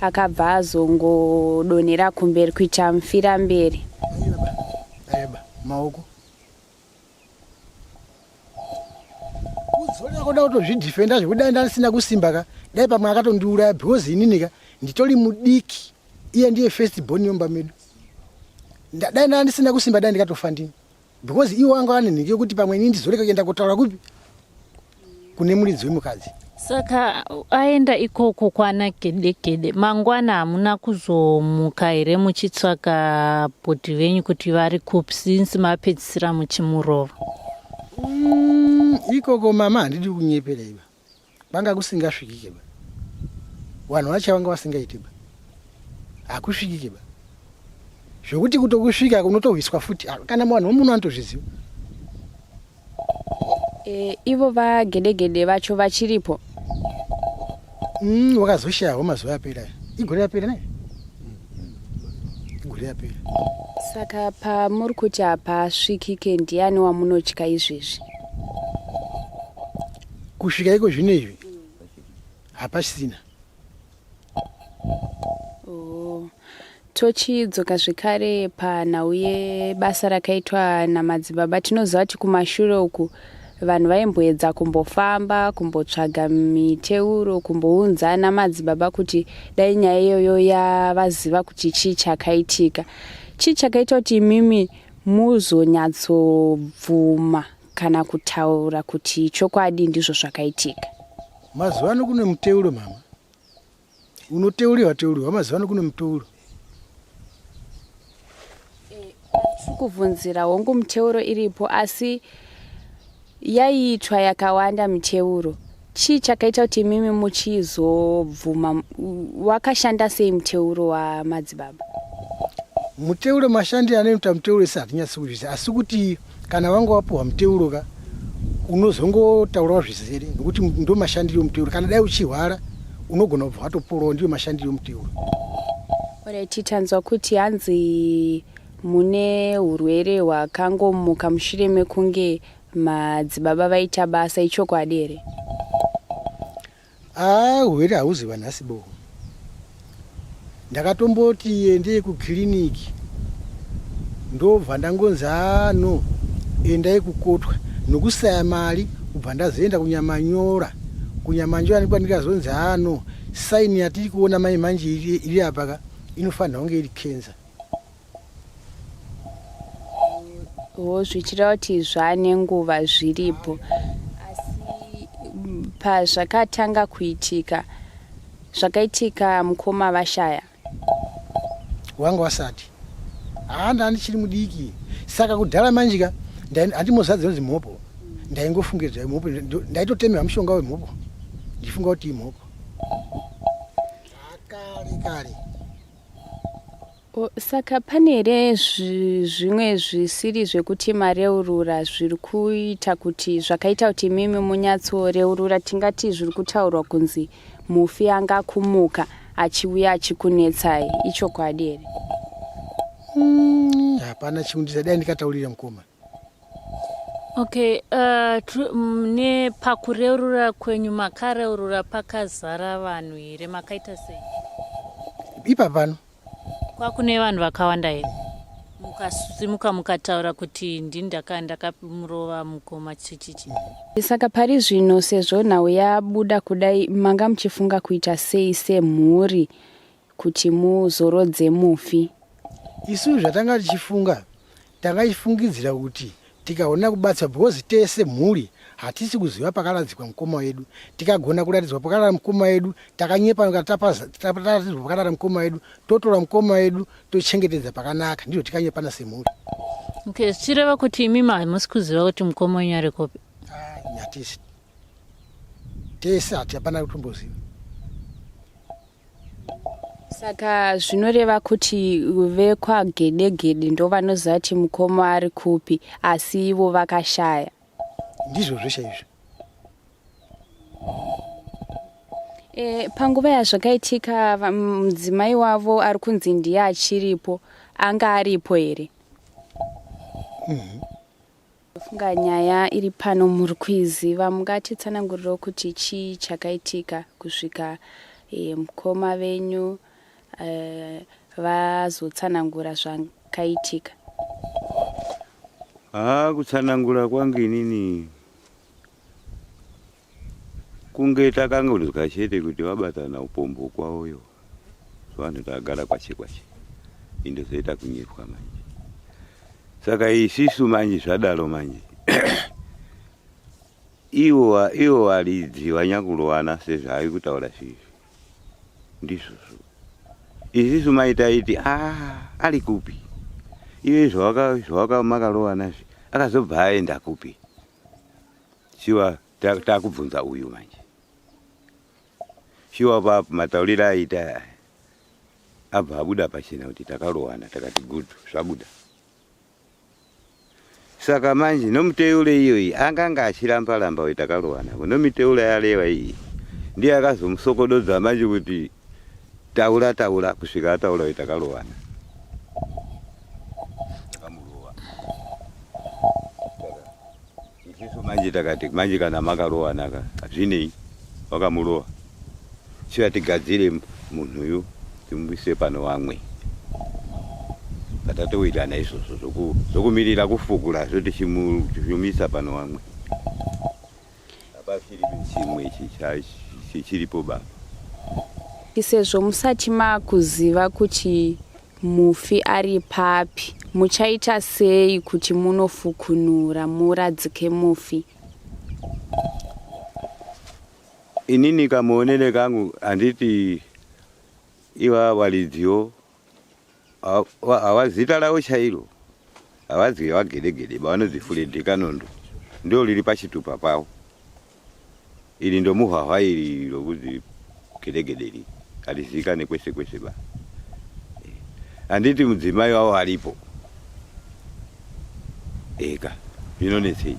akabva azongodonhera kumberi kuita mfira mberi. Aiba, maoko. Kudzorera kuda kutozvidhifenda zvekuti dai ndasina kusimba ka dai pamwe akatondiuraya because inini ka nditori mudiki iye ndiye first born yomba medu. Dai ndandisina kusimba dai ndikatofa ndini. Because iwo anga ane nhingi yekuti pamwe ini ndizoreka kuenda kutaura kupi kune muridzi wemukadzi. Saka aenda ikoko kwana Gedegede mangwana hamuna kuzomuka here muchitsvaka bhodhi venyu kuti vari kupi since mapedzisira muchimurova? Ikoko mama handidi kunyepera iba. Kwanga kusingasvikike ba. Vanhu vacho vanga vasingaiti ba. Hakusvikike ba. Zvekuti kutokusvika unotohwiswa futi ah, kana vanhu vomuno vanotozviziva. E, ivo vagedegede vacho vachiripo? Wakazoshayawo mazuva apera. Igore rapera ne? Igore rapera. Saka pamuri kuti hapasvikike ndiani wamunotya izvezvi? Kusvika iko zvino izvi hapasisina. Oh. Tochidzoka zvekare panhau yebasa rakaitwa namadzibaba, tinoziva kuti kumashure uku vanhu vaimboedza kumbofamba, kumbotsvaga miteuro, kumbounza namadzibaba kuti dai nyaya iyoyo yavaziva kuti chii chakaitika. Chii chakaita kuti imimi muzonyatsobvuma kana kutaura kuti chokwadi ndizvo zvakaitika? Mazuva ano kune muteuro mama. Unoteurirwa teurirwa mazuva ano kune muteuro. Tiri kubvunzira hongu miteuro iripo asi yaiitwa yakawanda miteuro. Chii chakaita kuti imimi muchizobvuma wakashanda sei muteuro wamadzibaba? Muteuro mashandiro anoita muteuro ese hatinyatsi kuzviziva asi kuti kana vanga wapuhwa muteuro ka unozongotaurawo zvizere nokuti ndo mashandiro emuteuro kana dai uchihwara unogona kubva watoporawo ndiyo mashandiro emuteuro. Alright, tanzwa kuti hanzi mune urwere hwakangomuka mushure mekunge madzibaba vaita basa, ichokwadi here? Haa hurwere hauzi hwanhasi boho. Ndakatomboti endei kuclinic ndobva ndangonzi haa no endai kukotwa nokusaya mari kubva ndazoenda kuNyamanyora. KuNyamanyora ndikwa ndikazonzi haa no sign yatiri kuona mai manje iri apa ka inofanira kunge iri cancer. Ho zvichireva kuti zvane nguva zviripo asi pazvakatanga kuitika zvakaitika mukoma vashaya wanga wasati haa ndandichiri mudiki saka kudhara manje ka handimozadzi inonzi mhopo ndaingofungidzira mhopo ndaitotemerwa mushonga wemhopo ndichifunga kuti imhopo kare kare O, saka pane here zvimwe zvisiri zvekuti mareurura zviri kuita kuti zvakaita kuti imimi munyatsoreurura tingati zviri kutaurwa kunzi mufi anga kumuka achiuya achikunetsai ichokwadi here? Hapana chiundisa dai ndikataurira mukoma. Okay, nepakureurura kwenyu makareurura pakazara vanhu here makaita sei? Ipa pano. Kwakune vanhu vakawanda here? Mukasimuka mukataura kuti ndini ndakamurova mukoma chichichi. Saka pari zvino sezvo nhau yabuda kudai manga muchifunga kuita sei semhuri kuti muzorodze mufi? Isu zvatanga tichifunga tanga tichifungidzira kuti tikaona kubatsirwa because tese mhuri hatisi kuziva pakaradzikwa mukoma wedu. Tikagona kuratidzwa pakarara mukoma wedu takanyepa taratidzwa pakarara mukoma wedu totora mukoma wedu tochengetedza pakanaka ndizvo tikanyepana semhuri. Okay, zvichireva kuti imimi hamusi kuziva kuti mukoma wenyu ari kupi? Hatisi tese hati hapana kutomboziva. Saka zvinoreva kuti vekwaGedegede ndovanoziva kuti mukoma ari kupi asi ivo vakashaya. Ndizvozvo chaizvo. E, panguva yazvakaitika mudzimai wavo ari kunzi ndiye achiripo anga aripo here? Funga nyaya iri pano muri kuiziva mungatitsanangurirawo kuti chii chakaitika kusvika e, mukoma venyu e, vazotsanangura zvakaitika. Haa kutsanangura kwangu inini kunge takangonzwa chete kuti vabatana upombo kwauyo vanhu tagara kwache kwache indozoita kunyepwa manje saka isisu manje zvadaro manje ivo ivo varidzi vanyakurovana sezvaari kutaura zvizvi ndizvozvo isisu mai taiti a ah, ari kupi iye zvawaka zvi akazobva aenda kupi Shuwa takubvunza uyu manje. Shuwa pa matauriro aita abva abuda pachena kuti takarohwana takati good zvabuda. Saka manje nomuteuro iyoyi anganga achiramba ramba uyu takarohwana nomiteuro yareva iyi ndiye akazomusokododza manje kuti taura taura kusvika ataura uyu takarohwana. Takamurova. Isisu manje takati manje kana makarowana ka hazvinei wakamurova chiya tigadzire munhu uyu timuise pano vamwe. Patatowirirana izvozvo zvokumirira kufukura zvo tichimumisa pano vamwe. Hapachiri chimwe chichiripo baba. Sezvo musati makuziva kuti mufi ari papi, muchaita sei kuti munofukunura muradzike mufi? Inini kamuonere kangu handiti iva waridziwo hava zita ravo chairo havazi vagedegede ba, vanonzi Freddy Kanondo, ndo riri pachitupa pavo. Iri ndomuhwahwa iri rokuzi gedegede iri harizikane kwese kwese ba. Handiti mudzimai wavo aripo ega, zvinonetsei?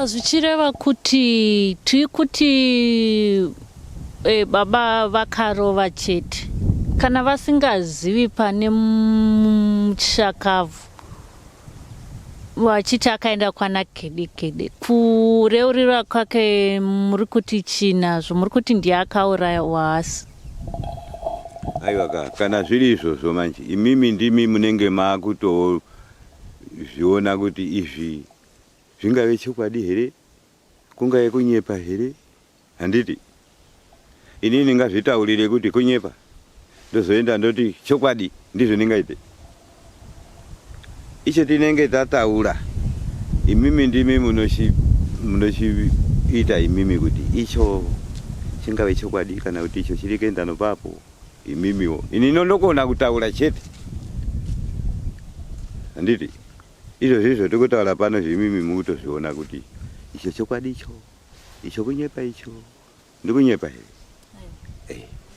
Zvichireva kuti tiri kuti baba vakarova chete kana vasingazivi pane mushakabvu, vachiti akaenda kwana Gedegede. Kureurira kwake muri kuti chinazvo? Muri kuti ndiye akauraya waasi? Aiwa ka, kana zviri izvozvo manje imimi ndimi munenge makutozviona kuti izvi zvingave chokwadi here, kungave kunyepa here. Handiti inini ndingazvitaurire kuti kunyepa, ndozoenda ndoti chokwadi? Ndizvo ndingaite icho tinenge tataura. Imimi ndimi munochiita imimi kuti icho chingave chokwadi kana kuti icho chiri kuenda nopapo. Imimiwo, ini ndinokona kutaura chete. Handiti izvozvo izvo tiri kutaura pano, zvimimi mukutozviona kuti icho chokwadi, icho icho kunyepa, icho ndikunyepa here?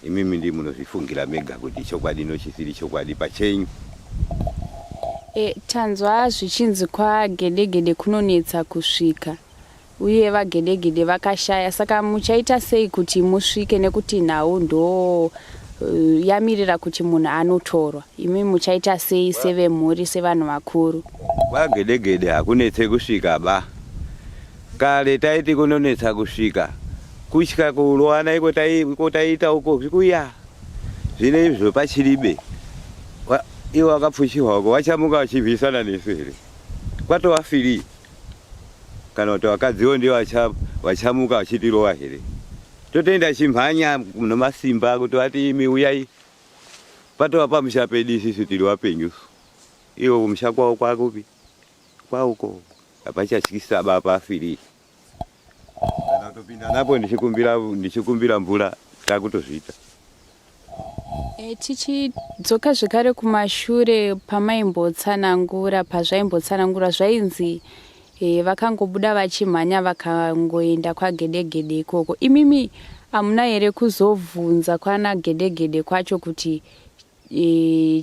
Imimi ndi munozvifungira mega kuti chokwadi nochisiri chokwadi pachenyu. Tanzwa zvichinzi kwaGedegede kunonetsa kusvika, uye vaGedegede vakashaya. Saka muchaita sei kuti musvike, nekuti nhau ndo yamirira kuti munhu anotorwa? Imi muchaita sei sevemhuri, sevanhu vakuru? KwaGedegede hakunetse kusvika ba. Kare taiti kunonetsa kusvika, kutya kurowana iko taiita uko kuya. Zvino izvo pachiribe ivo vakapfuchirwa uko, vachamuka vachibvisana nesu here? Kwatova free. Kana kuti vakadziwo ndivo vachamuka vachitirova here? Totoenda chimhanya nomasimba kuti vati, "Imi uyai." Patova pamusha pedu, isisu tiri vapenyusu. Ivo kumusha kwavo kwakupi? Kwauko hapachatyisa ba, pafree. Kana kutopinda napo ndichikumbira mvura, takutozviita. Tichidzoka zvekare kumashure pamaimbotsanangura, pazvaimbotsanangura zvainzi vakangobuda vachimhanya vakangoenda kwaGedegede ikoko. Imimi hamuna here kuzobvunza kwana Gedegede kwacho kuti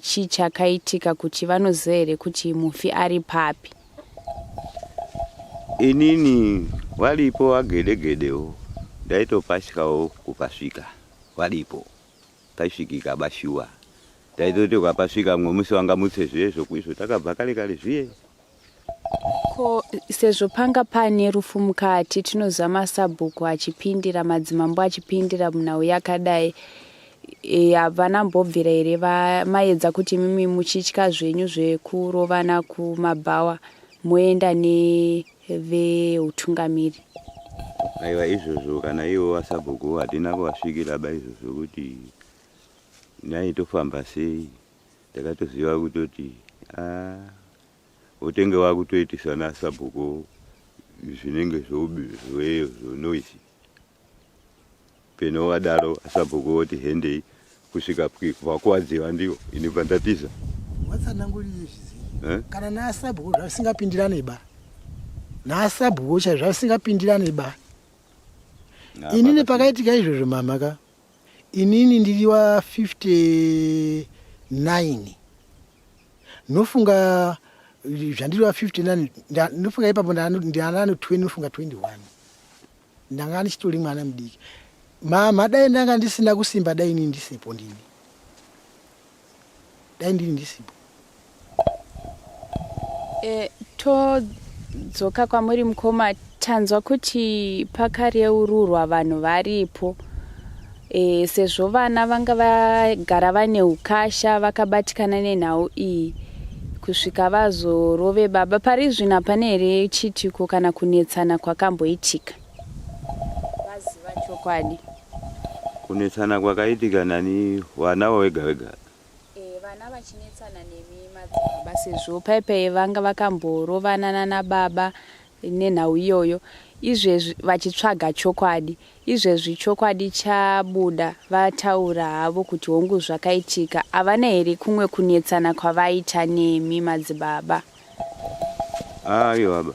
chii chakaitika, kuti vanoziva here kuti mufi ari papi? Inini waripo waGedegedewo, ndaitopatyawo kupasvika. Waripo paisvikika bashuwa, taitoti ukapasvika mumwe musi wangamutse zviye zvokuizvo takabva kare kare zviye. Ko sezvo panga pane rufu mukati, tinoziva masabhuku achipindira, madzimambo achipindira munhau yakadai, havana mbobvira here maedza kuti imimi muchitya zvenyu zvekurovana kumabhawa moenda neveutungamiri? Aiwa, izvozvo kana ivo vasabhuku hatina kuvasvikira ba izvozvo kuti nhai tofamba sei. Takatoziva kutoti a utenge wakutoitisa nasabhuku zvinenge zveyo zvonoisi peno wadaro, asabhuku woti hendei kusvika vakuwadziwa ndiwo, ini bva ndatiza. Watsanangurire zvizi Eh? Kana naasabhuku zvasingapindirane ba, naasabhuku chaizvo zvasingapindirane ba. Inini pakaitika izvozvo, mama ka, inini ndiri wa 59, nofunga zvandiri wa 59, nofunga ipapo ndianano 20, nofunga 21, ndanga ndichitori mwana mudiki. Mama, dai ndanga ndisina kusimba, dai inini ndisipo, ndini dai ndini ndisipo. Todzoka kwamuri mukoma. Tanzwa kuti pakareururwa vanhu varipo. E, sezvo vana vanga vagara vane ukasha vakabatikana nenhau iyi kusvika vazorove baba pari zvino hapana here chiitiko kana kunetsana kwakamboitika vaziva chokwadi? Kunetsana kwakaitika nani vana wega wega? E, vana vachinetsana nemi madzibaba sezvo paipai vanga vakamborovanana nababa nenhau iyoyo izvezvi vachitsvaga chokwadi izvezvi chokwadi chabuda vataura havo kuti hongu zvakaitika havana here kumwe kunetsana kwavaita nemi madzibaba? Aiwa ba,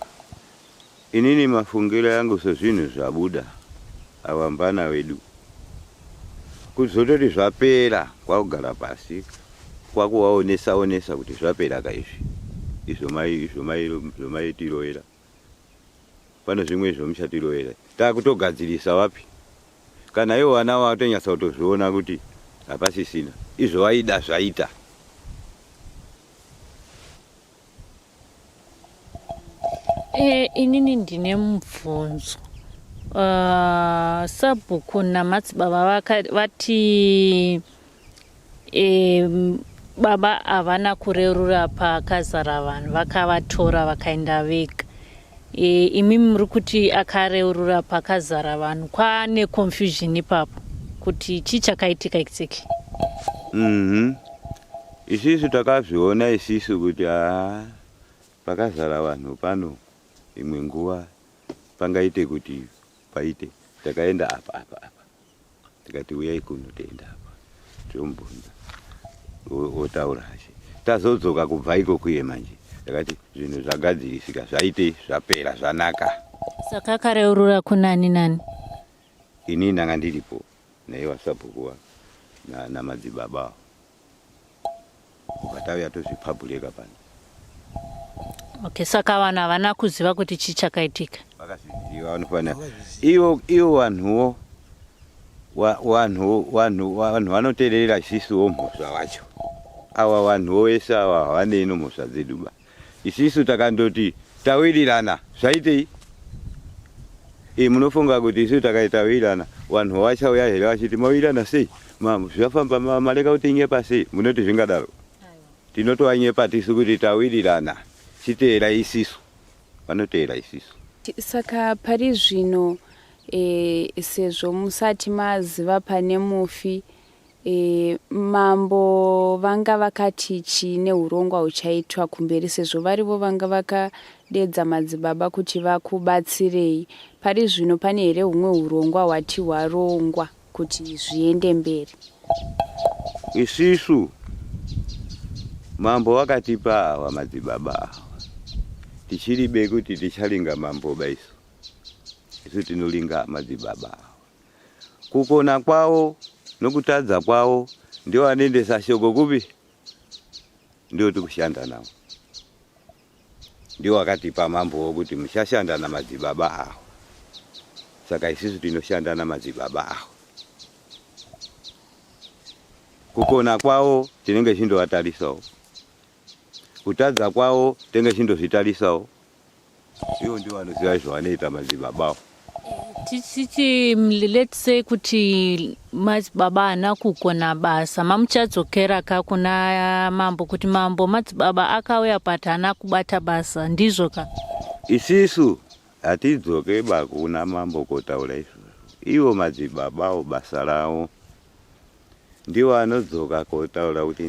inini mafungiro yangu sezvinhu zvabuda awambana wedu kuzototi zvapera kwakugara pasi kwakuvaonesa onesa kuti zvapera ka izvi izvo mai izvo mai izvo maitiroera pane zvimwe izvo muchatiroera takutogadzirisa wapi kana ivo vana vatonyatsa kutozviona kuti hapasisina izvo vaida zvaita. E, inini ndine mubvunzo. Sabhuku namadzibaba vati e, baba havana kurerura pakazara vanhu vakavatora vakaenda vega. E, imi muri kuti akareurura pakazara vanhu, kwane confusion ipapo kuti chii chakaitika exactly? Isisu takazviona isisu kuti haa pakazara vanhu pano imwe nguva pangaite kuti paite. Takaenda apa apa apa tikati uyai kuno tienda apa tombunza otaura hache. Tazodzoka kubva iko kuye manje takati zvinhu zvagadzirisika zvaite zvapera zvanaka. Saka akareurura kunani nani? Ini ndanga ndiripo naiye wasabhuku namadzibaba avo. Kubva tauya tozvipabhureka pano. Okay, saka vanhu havana kuziva kuti chii chakaitika. Vakazviziva vanofanira ivo ivo vanhuwo vanhu vanhu vanhu vanoteerera isisuwo mhosva vacho ava vanhuwo vese ava havanei nomhosva dzedu ba isisu takandoti tawirirana zvaitei e munofunga kuti isu takaitawirirana vanhu vachauya here vachiti mawirirana sei zvafamba mareka kuti nyepa sei munoti zvingadaro tinotovanyepa tisu kuti tawirirana chiteera isisu vanoteera isisu. Saka pari zvino e, sezvo musati maziva pane mufi e, mambo vanga vakati chii neurongwa huchaitwa kumberi sezvo varivo vanga vakadedza madzibaba kuti vakubatsirei pari zvino pane here humwe urongwa hwati hwarongwa kuti zviende mberi? Isisu mambo wakatipa awa madzibaba awa tichiribe kuti tichalinga mambo ba isu isu tinolinga madzibaba awa kukona kwavo nokutadza kwavo ndio anoendesa shoko kupi ndio tikushanda navo ndio wakatipa mambo wokuti muchashanda namadzibaba awa saka isusu tinoshanda namadzibaba awa kukona kwavo tinenge chindovatarisawo kutadza kwavo tinenge chindozvitarisawo ivo ndivo vanoziva izvo vanoita madzibaba. Tichiti let's say kuti madzibaba haana kugona basa, mamuchadzokera ka kuna mambo kuti mambo madzibaba akauya but haana kubata basa, ndizvo ka? Isisu hatidzoke ba kuna mambo kotaura izvozvo ivo madzibabawo basa ravo ndivo anodzoka kotaura kuti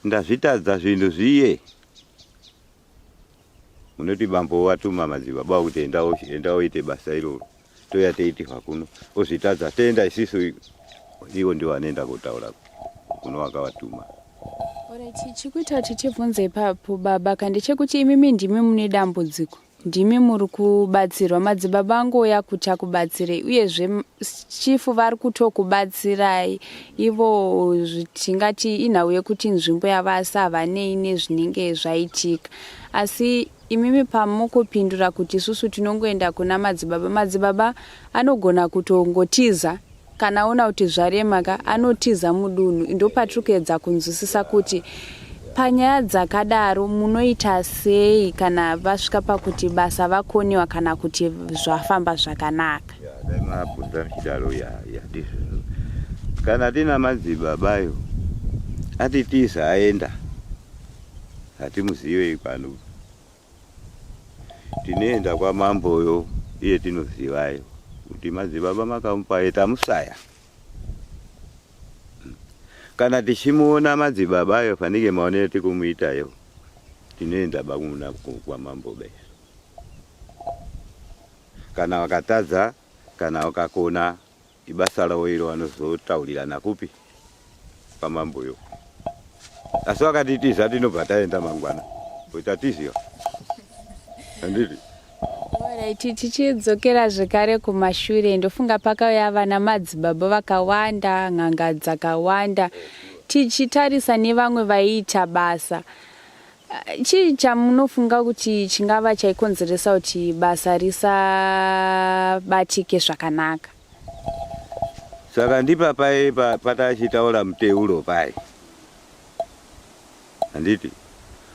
ndazvitadza zvinhu zviye munoti bambo watuma madzibaba kuti enda uite basa iroro toya teitirwa kuno ozvitadza toenda isisu ivo ndivo vanoenda kotaura kuno wakavatuma. Alright, chikuita kuti tibvunze ipapo baba ka ndechekuti imimi ndimi mune dambudziko ndimi muri kubatsirwa madzibaba angouya kuti akubatsirei uyezve chifu vari kutokubatsirai ivo tingati inhau yekuti nzvimbo yavasi havanei nezvinenge zvaitika asi imimi pamukupindura kuti isusu tinongoenda kuna madzibaba madzibaba anogona kutongotiza kana aona kuti zvarema ka anotiza mudunhu ndopatiri kuedza kunzwisisa kuti panyaya dzakadaro munoita sei kana vasvika pakuti basa vakoniwa kana kuti zvafamba zvakanaka. Dai mabvunza muchidaro ya ndizvozvo. Kana tina madzibabayo atitiza aenda, hatimuzive pano. Tinoenda kwamamboyo iye tinozivayo kuti madzibaba makamupa tamusaya. Kana tichimuona madzibabayo fanike maonero tikumuitayo, tinoenda bakuna kwamambo beso. Kana wakatadza kana wakakona ibasa ravo iro vanozotaurirana kupi kwamamboyo. Asi wakatitiza tinobva taenda mangwana tatiziva handiti? Alright, tichidzokera zvekare kumashure, ndofunga pakauya vana madzibaba vakawanda, n'anga dzakawanda, tichitarisa nevamwe vaiita basa. Chii chamunofunga kuti chingava chaikonzeresa kuti basa risabatike zvakanaka? Saka ndipa pai patachitaura muteuro pai, handiti?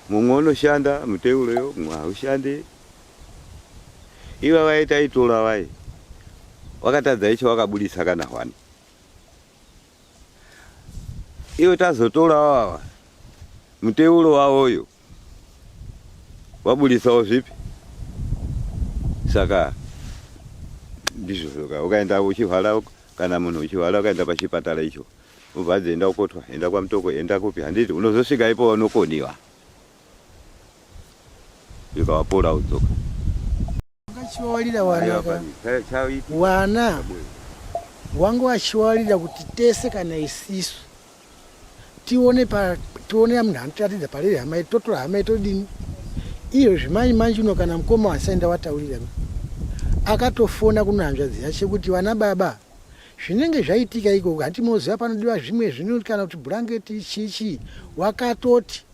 Mumwe unoshanda muteuroyo, mumwe haushandi. Iva vai taitora vai wakatadza icho wakabudisa kana hwani. Iwe tazotora wawa muteuro wawoyo wabudisawo zvipi? Saka ndizvo zvoka ukaenda uchihwara, kana munhu uchihwara ukaenda pachipatara icho ubva adzi enda kukotwa, enda kwaMutoko, enda kupi, handiti unozosvika ipo unokoniwa ikawapora udzoka. Vachiwalira wana ka wana wangu vachiwalira kuti tese kana isisu tione pa tione munhu anotiratidza pariri hama yedu totora hama yedu todini iyo zvimai manje uno kana mukoma wasaenda wataurira akatofona kuna hanzvadzi yache kuti vana baba zvinenge zvaitika ikoko hanti moziva panodiwa zvimwe zvino kana kuti bhurangeti chii chii wakatoti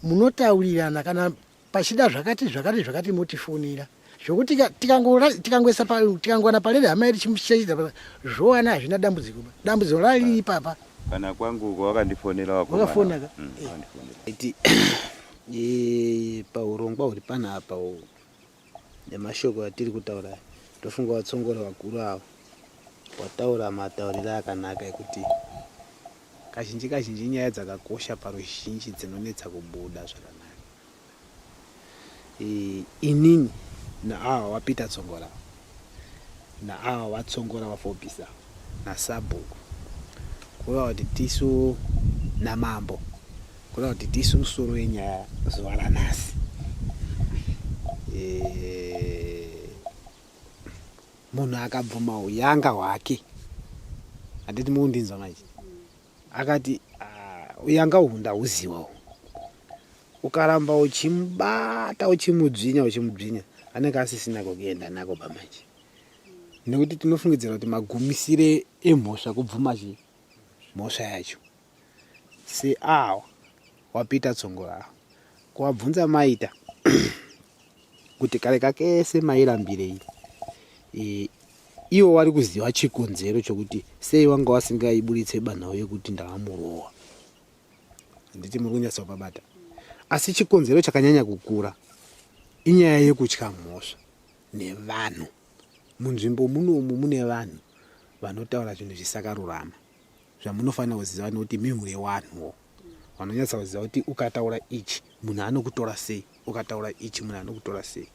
munotaurirana kana pachida zvakati zvakati zvakati motifonera zvokuti tikangoisa tikangowana parere hama yedu chimuchechidza zvowana hazvina dambudziko ba dambudziko rariri ipapa. Kana kwangu uko wakandifonera wakomana. Wakafona ka? Iti pahurongwa huri panapa uhu nemashoko atiri kutaura aya ndofunga watsongora vakuru ava wataura matauriro akanaka ekuti kazhinji kazhinji nyaya dzakakosha paruzhinji dzinonetsa kubuda zvakanaka. Inini naawa waPeter Tsongora naawa waTsongora waFobisa nasabhuku kureva kuti tisu namambo kureva kuti tisu musoro wenyaya zuva ranhasi. Munhu akabvuma huyanga hwake handiti mukundinzwa manje akati ah, uyanga uhu ndahuziwa uhu ukaramba uchimubata uchimudzvinya uchimudzvinya anenge asisina kwekuenda nako pamanje nekuti tinofungidzira kuti magumisire emhosva kubvuma chii mhosva yacho seawa waPeter Tsongora awa kuwabvunza maita kuti kare kakese mairambirei e, ivo vari kuziva chikonzero chokuti sei wanga wasingaiburitse banhau yekuti ndakamurowa handiti muri kunyatsa kupabata asi chikonzero chakanyanya kukura inyaya yekutya mhosva nevanhu munzvimbo munomu mune vanhu vanotaura zvinhu zvisakarurama zvamunofanira kuziva nekuti imi mune wanhuwo vanonyatsa kuziva kuti ukataura ichi munhu anokutora sei ukataura ichi munhu anokutora sei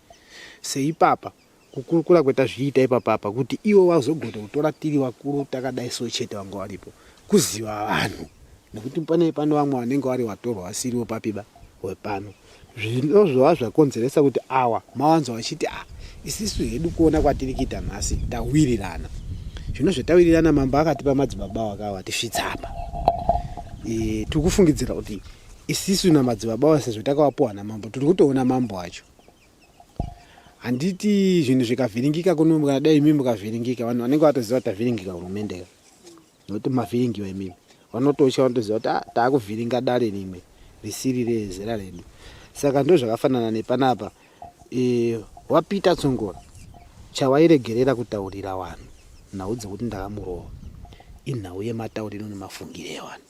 seipapa kukurukura kwetazviita ipapapa kuti iwo wazogona kutora tiri vakuru takadai so chete vanga varipo kuziva vanhu nekuti pane pano vamwe vanenge vari vatorwa vasiriwo papiba wepano zvinozova zvakonzeresa kuti awa mawanzo vachiti ah isisu hedu kuona kwatiri kuita nhasi tawirirana zvino zvatawirirana mambo akatipa madzibaba wakawa tisvitsa apa e, tiri kufungidzira kuti isisu namadzibaba wa sezvo takavapuwa namambo tiri kutoona mambo wacho handiti zvinhu zvikavhiringika kuno kana dai imi mukavhiringika vanhu vanenge vatoziva kuti tavhiringika hurumende ka nokuti mavhiringiwa imimi vanototya vanotoziva kuti ah, taakuvhiringa dare rimwe risiri rezera redu saka ndo zvakafanana nepanapa e, waPeter Tsongora chawairegerera kutaurira vanhu nhau dzekuti ndakamurova inhau yematauriro nemafungiro evanhu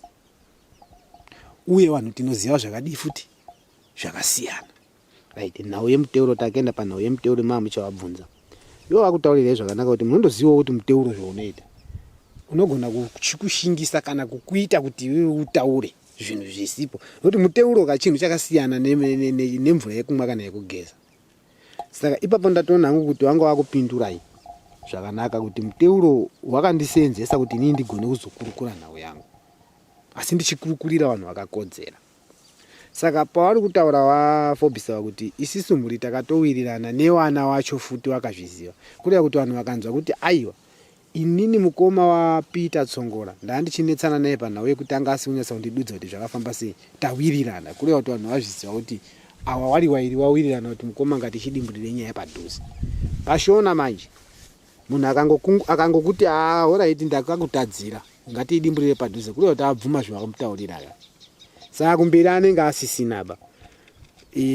uye vanhu tinoziva zvakadii futi zvakasiyana Right, nhau yemuteuro takaenda panhau yemuteuro maa muchavabvunza. Ivo vakutaurirai zvakanaka kuti munondozivawo kuti muteuro zvaunoita. Unogona kuchikushingisa kana kukuita kuti iwewe utaure zvinhu zvisipo, nokuti muteuro ka chinhu chakasiyana nemvura yekumwa kana yekugeza. Saka ipapo ndatoona hangu kuti wanga wakupindurai zvakanaka kuti muteuro wakandiseenzesa kuti inini ndigone kuzokurukura nhau yangu, asi ndichikurukurira vanhu vakakodzera. Saka pavari kutaura vaFobisa kuti isisu mhuri takatowirirana newana wacho futi wakazviziva, kureva kuti vanhu vakanzwa kuti aiwa inini mukoma waPeter Tsongola ndandichinetsana naye panhau yekuti anga asi kunyatsa kundidudza kuti zvakafamba sei, tawirirana, kureva kuti vanhu vazviziva kuti awa wari wairi wawirirana kuti mukoma ngatichidimburire nyaya padhuze. PaShona manje munhu akangokuti haa horaiti ndakakutadzira ngatiidimburire padhuze, kureva kuti abvuma zvawakamutaurira ka, saka kumberi anenge asisina ba.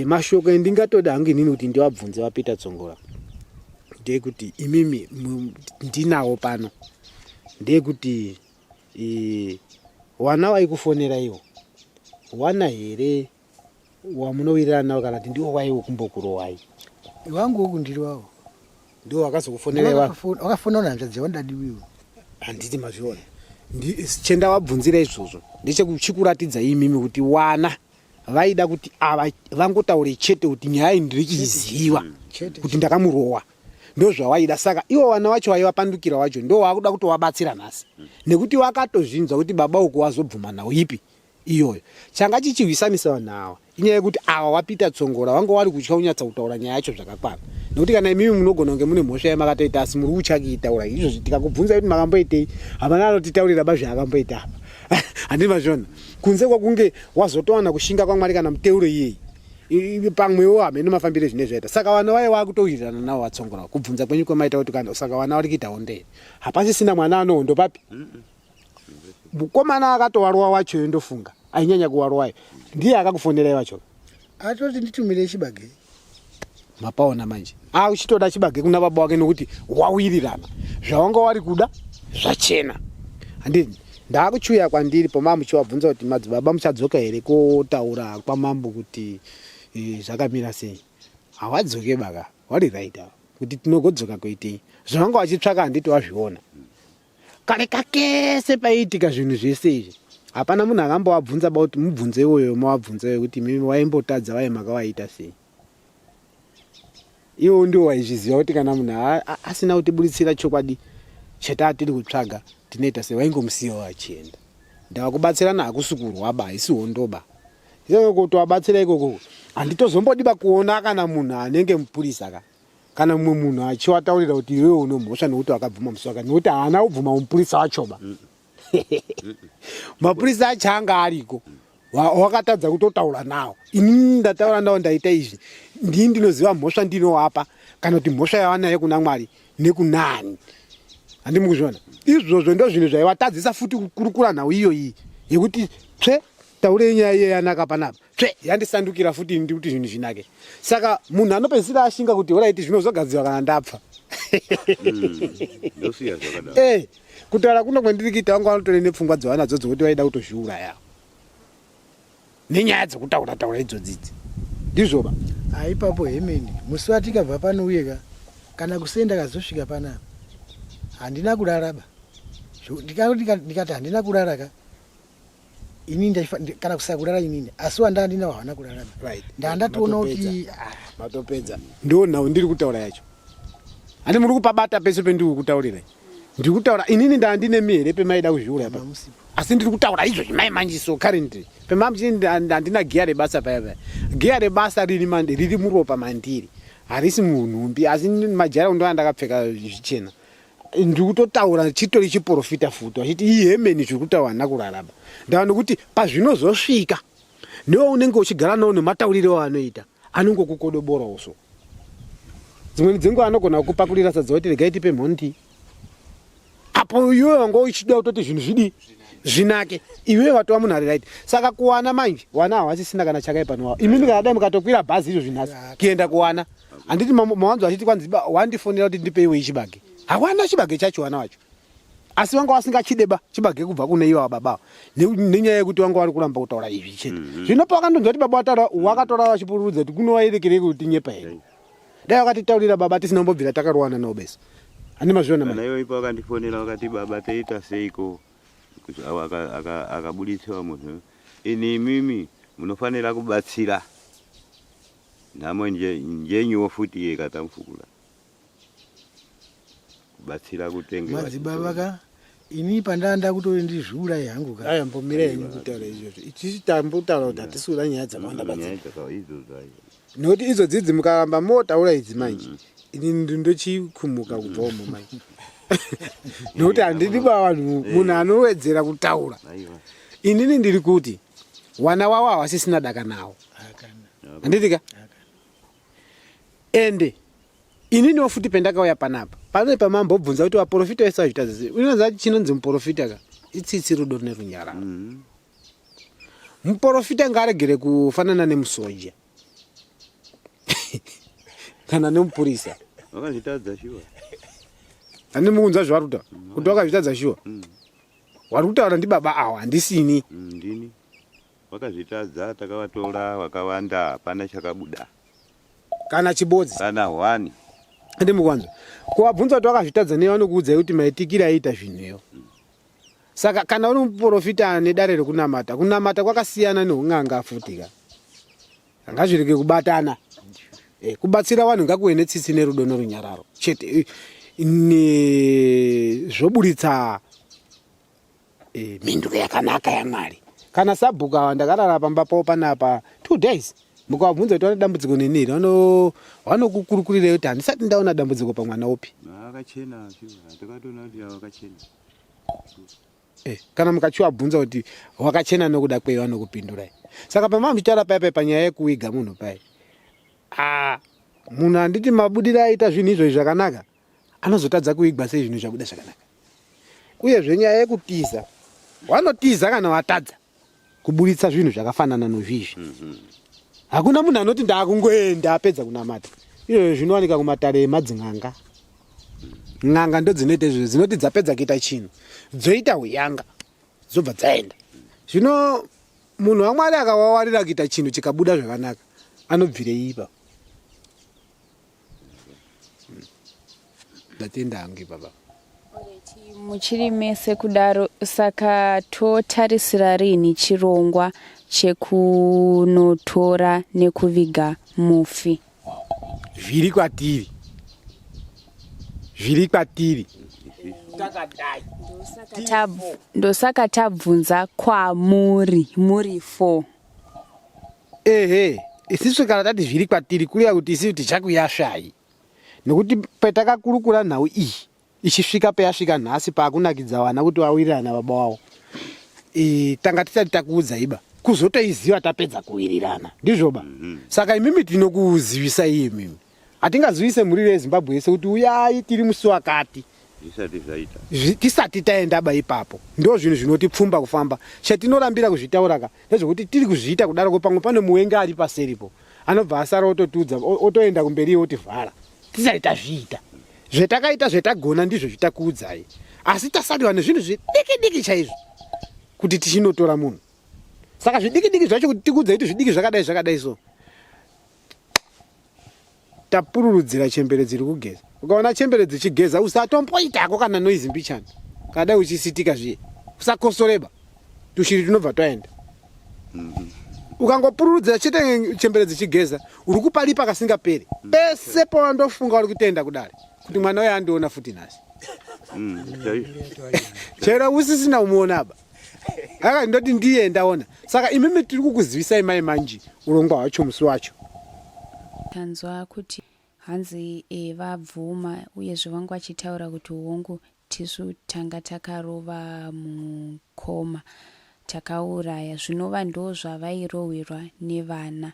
Mashoko endingatoda hangu inini kuti ndiwabvunze vaPeter Tsongola ndeyekuti imimi ndinawo pano, ndeyekuti wana waikufonera iwo wana here wamunowirirana nawo, kana kuti ndiwo waiwo kumbokurowai? Wangu wokundiriwawo. Ndiwo wakazokufonera iwawo? Wakafonera hanzvadzi yawandadiwiwo. Handiti mazviona, chendawabvunzira izvozvo ndechekuchikuratidza imimi kuti wana vaida kuti ava vangotaure chete kuti nyaya iyi ndiri kuiziva kuti ndakamurowa, ndozvawaida. Saka ivo vana vacho vaivapandukira wacho ndo wakuda kutovabatsira nhasi, nekuti vakatozvinzwa kuti baba uku wazobvuma nhau ipi iyoyo. Changa chichihwisanisa vanhu ava inyaya yekuti ava waPeter Tsongola vanga wari kutya kunyatsa kutaura nyaya yacho zvakakwana, nekuti kana imimi munogona kunge mune mhosva yamakatoita asi muri kutya kuitaura izvozvi. Tikakubvunza kuti makamboitei, hapana anotitaurira ba zvaakamboita apa. Handiti mazviona? Kunze kwakunge wazotowana kushinga kwaMwari kana muteuro iyeyi, pamwewo hameno mafambiro ezvinenge zvaita. Saka vana vaye vakutowirirana navo vaTsongola, kubvunza kwenyu kwemaita kuti kana saka vana vari kuita hondo here, hapasisina mwana anohondo papi. Mukomana akatowarowa wachoyo, ndofunga ainyanya kuwarowayo ndiye akakufonerai wacho. Atoti nditumire chibage. Mapaona manje auchitoda chibage kuna baba wake nokuti wawirirana zvawanga wari kuda zvachena. Handiti ndaakuchiuya kwandiri poma muchiwabvunza kuti madzibaba muchadzoka here kotaura kwamambo kuti zvakamira sei, hawadzoke baka wari right ava kuti tinogodzoka kuitei zvawanga wachitsvaka, handiti wazviona kare kakese paiitika zvinhu zvese izvi, hapana munhu akambovabvunza ba kuti mubvunze iwoyo mawabvunza iwoyo kuti mimi waimbotadza waye makawaita sei. Iwo ndiwo waizviziva kuti kana munhu asina kutiburitsira chokwadi chataa tiri kutsvaga tinoita sei, waingomusiyawo achienda. Ndava kubatsirana hakusi kurwa ba, haisi hondo ba. Kutovabatsira ikoko handitozombodi ba kuona kana munhu anenge mupurisa ka kana mumwe munhu achiwataurira kuti iwewe une mhosva nekuti wakabvuma musi wakati, nekuti haana kubvuma mupurisa wachoba. Mapurisa acho anga ariko wakatadza kutotaura nawo. Inini ndataura nawo, ndaita izvi, ndini ndinoziva mhosva ndinowapa kana kuti mhosva yavanayo kuna Mwari nekunani. Handimi kuzviona izvozvo? Ndo zvinhu zvaivatadzisa futi kukurukura nhau iyoyi yekuti tsve taurei nyaya iye yanaka panapa, tsve yandisandukira futi ndi kuti zvinhu zvinake. Saka munhu anopedzisira ashinga kuti horaiti zvinozogadzirwa kana ndapfa. Ndosiya zvakadaro. Kutaura kuno kwendiri kuita vangu vanotore nepfungwa dzavanadzo dzekuti vaida kutozviuraya nenyaya dzekutaura taura idzodzi idzi, ndizvoba? Ipapo hemeni musi watikabva pano uye ka kana kusei ndakazosvika panapa handina kurara ba. Ndikati handina kurara ka inini kana kusakurara inini, asi wanda ndinawo hawana kurara ba. Ndandatoona kuti Matopedza, ndo nhau ndiri kutaura yacho. Handi muri kupabata pese pendiri kutaurira? Ndiri kutaura inini ndandine here pemaida kuzviuraya pa, asi ndiri kutaura izvozvi mai manje. So currently pemamuchi handina giya rebasa paya paya, giya rebasa riri mandi riri muropa mandiri, harisi munhumbi, asi majara ndo andakapfeka zvichena. Ndiri kutotaura chitori chiprofita futi vachiti ihemeni zviri kutaura, handina kurarama ndava nekuti pazvinozosvika newe unenge uchigara nawo nematauriro anoita anongokukodoborawo. So dzimweni dzenguva anogona kukupakurira sadza kuti regai tipe mhondi, apo iwe wanga uchida kutoti zvinhu zvidi zvinake, iwe watova munhu ari right. Saka kuwana manje wana havasisina kana chakaipa nowavo. Imimi kana dai mukatokwira bhazi izvo zvinhasi kuenda kuwana, handiti mawanzo vachiti kwanzi wandifonera kuti ndipeiwe chibage, hawana chibage chacho wana wacho, asi vanga vasingachide ba chibage kubva kune ivo baba, nenyaya yekuti vanga vari kuramba kutaura izvi chete. Zvino pavakandonzwa kuti baba wataura, wakatora vachipururudza kuti kunovairekerei kuti nyepa here, dai vakatitaurira baba tisina kumbobvira takarowana navo besa. Handi mazviona Kana manje. ivo ipo vakandifonera vakati baba toita seiko Kuti awo akabuditsiwa munhu ini imimi munofanira kubatsira nhamo njenyuwo futi iye katamufukura kubatsira kutenge Madzibaba ka ini pandanga ndakutori ndizviuraye hangu ka. Aya mbomira henyu kutaura izvozvo. Isusu tambotaura kuti hatisi kuda nyaya dzakawanda nyaya dzakawa idzo Nokuti idzo dzidzi mukaramba motaura idzi manje ini ndochikumuka kubva umo manje. Nokuti handidi ba vanhu munhu anowedzera kutaura. Inini ndiri kuti wana wavo havasisina daka nawo. Handiti ka? Ende ininiwo futi pendakauya panapa pane pamambobvunza kuti vaprofita vese vazvitadza sei. Unoziva chinonzi muprofita ka itsitsi rudo nerunyararo. Muprofita ngaaregere kufanana nemusoja kana nemupurisa. Wakazvitadza shuwa. Handi mukunzwa zvavari kutaura kuti wakazvitadza shuwa. Wari kutaura ndibaba awa handisini. Ndini. Wakazvitadza takavatora vakawanda hapana chakabuda. Kana chibodzi. Kana hwani. Handi mukuwanzwa. Kuvabvunza kuti wakazvitadza nei vanokuudzai kuti maitikire aiita zvinhu iyo. Saka kana uri muprofita ane dare rekunamata, kunamata kwakasiyana neun'anga futi ka. Ngazvirege kubatana. Eh, kubatsira vanhu ngakuve netsitsi nerudo nerunyararo chete. Eh, ne zvoburitsa eh, mhinduro yakanaka yaMwari. Kana sabhuku ava ndakarara pamba pavo panapa 2 days mukavabvunza kuti vane dambudziko neni here vanokukurukurirei kuti handisati ndaona dambudziko pamwana upi. Akachena, takatoona kuti akachena. Eh, kana mukachiwabvunza kuti wakachena nokuda kwei vanokupindurai. Saka pamava muchitaura paya paya panyaya yekuwiga munhu paya, ah, munhu handiti mabudiro aita zvinhu izvozvi zvakanaka anozotadza kuwigwa sei zvinhu zvabuda zvakanaka. Uyezve nyaya yekutiza, wanotiza kana watadza kuburitsa zvinhu zvakafanana nozvizvi. Hakuna munhu anoti ndakungoenda apedza kunamata. Izvozvo zvinowanika kumatare emadzin'anga. N'anga ndodzinoita izvozvo, dzinoti dzapedza kuita chinhu dzoita huyanga dzobva dzaenda. Zvino munhu waMwari akawawarira kuita chinhu chikabuda zvakanaka anobvirei ipapo? Ndatenda hangu ipapa. Muchiri mese kudaro saka totarisira rinhi chirongwa chekunotora nekuviga mufi? Zviri kwatiri, zviri kwatiri. Takadai. Ndosaka tabvunza kwamuri muri 4. Ehe, isisu kana tati zviri kwatiri kureva kuti isisu tichakuyasvai nekuti petakakurukura nhau iyi ichisvika peyasvika nhasi paakunakidza vana kuti vawirirana nababa wavo e, tanga tisati takuudzaiba kuzotoiziva tapedza kuwirirana ndizvoba mm -hmm. Saka imimi tinokuzivisai imimi Hatingazivise mhuri yeZimbabwe yese kuti uyai tiri musi wakati. Zvisati zvaita. Tisati taenda ba ipapo. Ndo zvinhu zvinotipfumba kufamba. Chatinorambira kuzvitaura ka ndezvekuti tiri kuzviita kudaroko pamwe pane muwengi ari paseripo. Anobva asara ototiudza otoenda kumberi iye otivhara. Tisati tazviita. Zvetakaita zvetagona ndizvo zvitakuudzai. Asi tasariwa nezvinhu zvidiki diki chaizvo kuti tichinotora munhu. Saka zvidiki diki zvacho kuti tikuudzai kuti zvidiki zvakadai zvakadai so. Tapururudzira chembere dziri kugeza. Ukaona chembere dzichigeza usatomboitako kana noise mbichana. Kana dai uchisitika zviye. Usakosoreba. Tushiri tunobva twaenda. Ukangopururudzira chete chembere dzichigeza uri kupalipa kasingaperi. Pese pawandofunga uri kutoenda kudare kuti mwana uyo andiona futi nhasi. Chero usisina kumuona apa. Aka ndoti ndiye ndaona. Saka imimi tiri kukuzivisai mai manji urongwa hwacho musi wacho. Tanzwa kuti hanzi e, vabvuma uyezve vangu vachitaura kuti hongu tisu tanga takarova mukoma takauraya zvinova ndozvavairohwerwa nevana.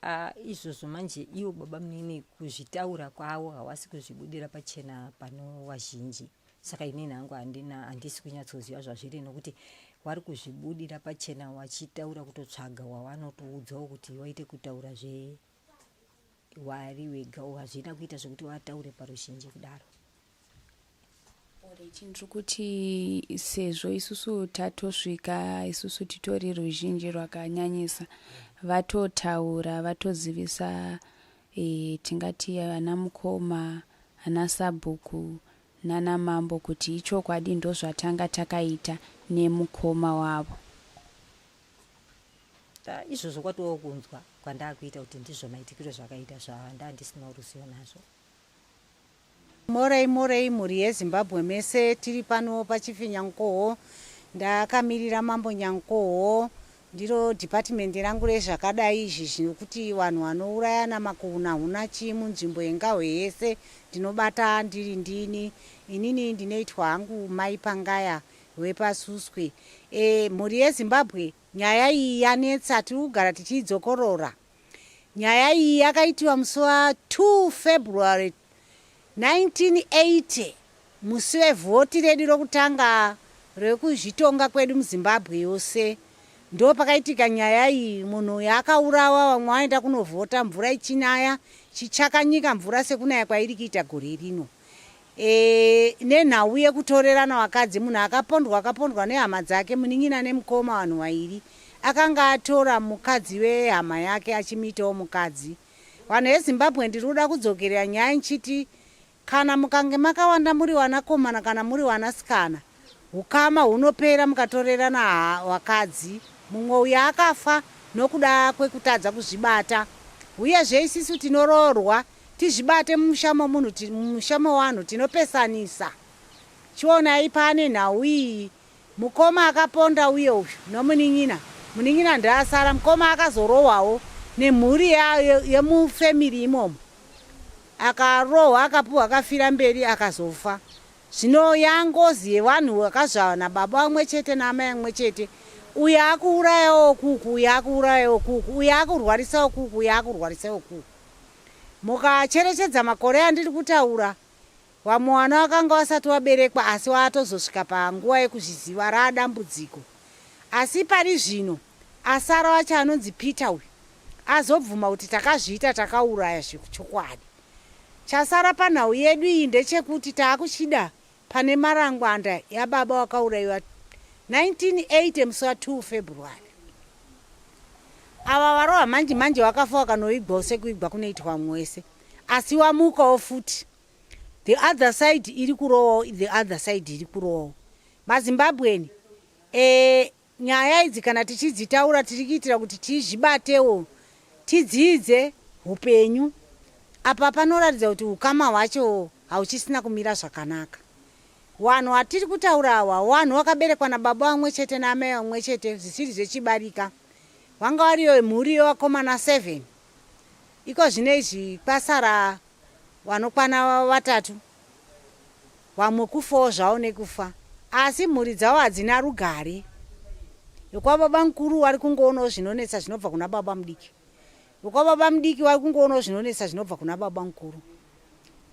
Ah, izvozvo manje ivo baba munini kuzvitaura kwavo hawasi kuzvibudira pachena pano wazhinji saka inini hangu handina handisi kunyatsoziva zvazviri nokuti wari kuzvibudira pachena wachitaura kutotsvaga wawanotoudzawo kuti waite kutaura zve wari wega hazvina kuita zvekuti wataure paruzhinji kudaro. Alright, ndiri kuti sezvo isusu tatosvika isusu titori ruzhinji rwakanyanyisa vatotaura vatozivisa e, tingati ana mukoma ana sabhuku nana mambo kuti ichokwadi ndozvatanga takaita nemukoma wavo. Izvozvo kwatova kunzwa kwandakuita kuti ndizvo maitikiro zvakaita zvanda ndisina ruzivo nazvo. Morei morei mhuri yeZimbabwe mese tiri pano paChief Nyankoho ndakamirira Mambo Nyankoho ndiro department rangu rezvakadai izvi zvinokuti vanhu vanourayana makuhuna huna chii munzvimbo yengahwe yese ndinobata ndiri ndini inini ndinoitwa hangu mai Pangaya wepaSuswe e, mhuri yeZimbabwe nyaya iyi yanetsa tiri kugara tichiidzokorora nyaya iyi yakaitiwa musi wa 2 February 1980 musi wevhoti redu rokutanga rekuzvitonga kwedu muZimbabwe yose ndo pakaitika nyaya iyi munhu uyu akaurawa vamwe vaenda kunovhota mvura ichinaya chichakanyika mvura sekunaya kwairi kuita gore rino e, nenhau yekutorerana vakadzi munhu akapondwa akapondwa nehama dzake munin'ina nemukoma vanhu vairi akanga atora mukadzi wehama yake achimuitawo mukadzi vanhu veZimbabwe ndiri kuda kudzokerera nyaya nchiti kana mukange makawanda muri vanakomana kana muri vanasikana ukama hunopera mukatorerana vakadzi mumwe uyo akafa nokuda kwekutadza kuzvibata uyezve isisu tinoroorwa tizvibate mumusha momunhu mumusha mevanhu tinopesanisa chionai pane nhau iyi mukoma akaponda uye uyu nomunin'ina munin'ina ndaasara mukoma akazorohwawo nemhuri yemufamily imomo akarohwa akapuhwa akafira mberi akazofa zvino yangozi yevanhu vakazvarwa nababa vamwe chete naamai vamwe chete uyo akuurayawo kuku uyo akuurayawo kuku uyo akurwarisawo kuku uyo akurwarisawo kuku mukacherechedza makore andiri kutaura vamwe vana vakanga vasati vaberekwa asi vatozosvika panguva yekuzviziva raadambudziko asi pari zvino asara wacho anonzi Peter uyu azobvuma kuti takazviita takauraya zvechokwadi chasara panhau yedu iyi ndechekuti taakuchida pane marangwanda yababa wakaurayiwa 1980 musi wa2 February ava varohwa manje manje vakafa vakanoigwawo sekuigwa kunoitwa vamwe wese asi wamukawo futi the other side iri kurowawo the other side iri kurowawo maZimbabwean e, nyaya idzi kana tichidzitaura tiri kuitira kuti tizvibatewo tidzidze upenyu apa panoratidza kuti ukama hwacho hauchisina kumira zvakanaka vanhu vatiri kutaura ava vanhu vakaberekwa nababa vamwe chete naamai vamwe chete zvisiri zvechibarika vanga variyo mhuri yevakomana 7 iko zvino izvi kwasara vanokwana vatatu vamwe kufawo zvavo nekufa asi mhuri dzavo hadzina rugare yokwababa mukuru vari kungoonawo zvinonetsa zvinobva kuna baba mudiki yokwababa mudiki vari kungoonawo zvinonetsa zvinobva kuna baba mukuru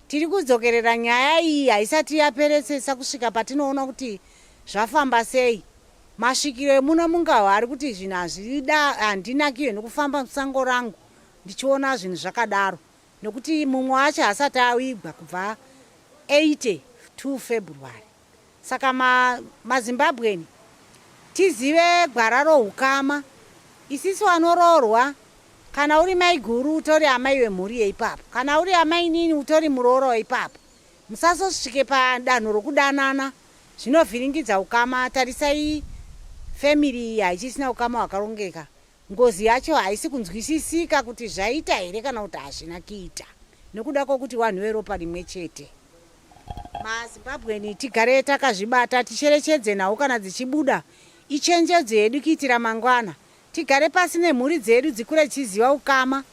tiri kudzokerera nyaya iyi haisati yaperesesa kusvika patinoona kuti zvafamba sei masvikiro emuno mungahwa ari kuti zvinhu hazvida handinakiwe nokufamba musango rangu ndichiona zvinhu zvakadaro nokuti mumwe wacho haasati awigwa kubva 82 February saka maZimbabwean tizive gwara roukama isisi wanoroorwa kana uri mai guru utori amai vemhuri yeipapo kana uri amai nini utori muroora weipapo musazosvike padanho rokudanana zvinovhiringidza ukama tarisai family iyi haichisina ukama hwakarongeka ngozi yacho haisi kunzwisisika kuti zvaita here kana kuti hazvina kuita nekuda kwokuti vanhu veropa rimwe chete maZimbabwean tigare takazvibata ticherechedze nhau kana dzichibuda ichenjedzo yedu kuitira mangwana tigare pasi nemhuri dzedu dzikure dzichiziva ukama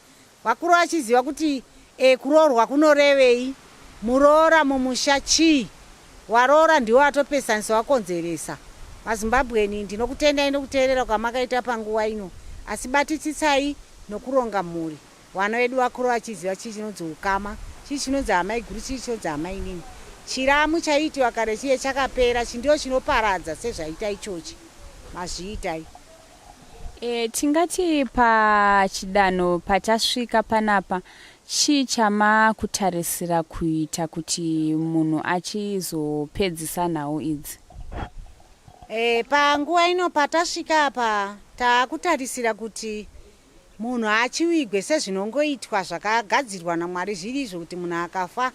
vakuru vachiziva kuti e, kuroorwa kunorevei muroora mumusha chii waroora ndiwo atopesanisa wakonzeresa maZimbabwean ndinokutendai nokuteerera kwamakaita panguva ino asi batisisai nokuronga mhuri vana vedu vakuru vachiziva chii chinonzi ukama chii chinonzi amai guru chii chinonzi amai nini chiramu chaiitiwa kare chiye chakapera chindiyo chinoparadza sezvaita ichochi mazviitai E, tingati pachidanho patasvika panapa chii chamakutarisira kuita kuti munhu achizopedzisa nhau idzi e, panguva ino patasvika apa taakutarisira kuti munhu achiwigwe sezvinongoitwa zvakagadzirwa namwari zviri izvo kuti munhu akafa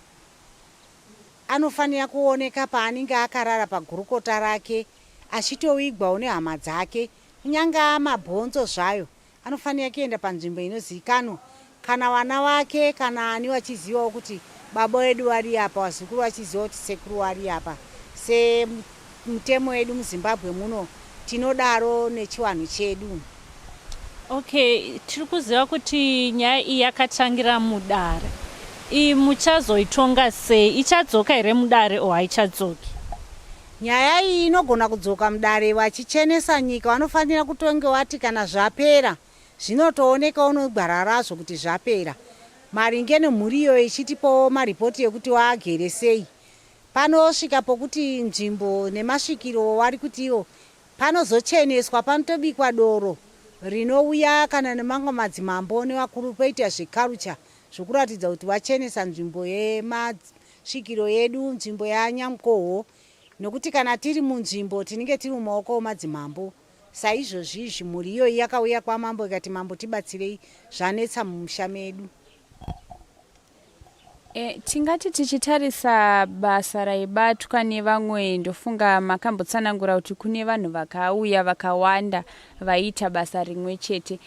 Anofanira kuoneka paanenge akarara pagurukota rake achitovigwawo nehama dzake kunyange amabhonzo zvayo anofanira kuenda panzvimbo inozivikanwa kana vana vake kana ani vachizivawo kuti baba vedu vari apa, vazukuru vachiziva kuti sekuru vari apa. Semutemo wedu muZimbabwe muno tinodaro nechivanhu chedu. Okay, tiri kuziva kuti nyaya iyi yakatangira mudare. Iyi muchazoitonga sei? Ichadzoka here mudare or haichadzoki? Nyaya iyi inogona kudzoka mudare vachichenesa nyika vanofanira kutonge vati kana zvapera zvinotoonekawo negwara razvo kuti zvapera maringe nemhuri iyoyo ichitipawo maripoti ekuti vagere sei. Panosvika pokuti nzvimbo nemasvikiro vari kuti ivo Panozocheneswa panotobikwa doro rinouya kana nemamwe madzimambo nevakuru poita zveculture zvokuratidza kuti vachenesa nzvimbo yemasvikiro edu, nzvimbo yaNyamukoho nokuti kana tiri munzvimbo tinenge tiri mumaoko emadzimambo. Saizvozvi izvi mhuri iyoyi yakauya kwamambo ikati mambo tibatsirei zvanetsa mumusha medu. E, tingati tichitarisa basa raibatwa nevamwe ndofunga makambotsanangura kuti kune vanhu vakauya vakawanda vaiita basa rimwe chete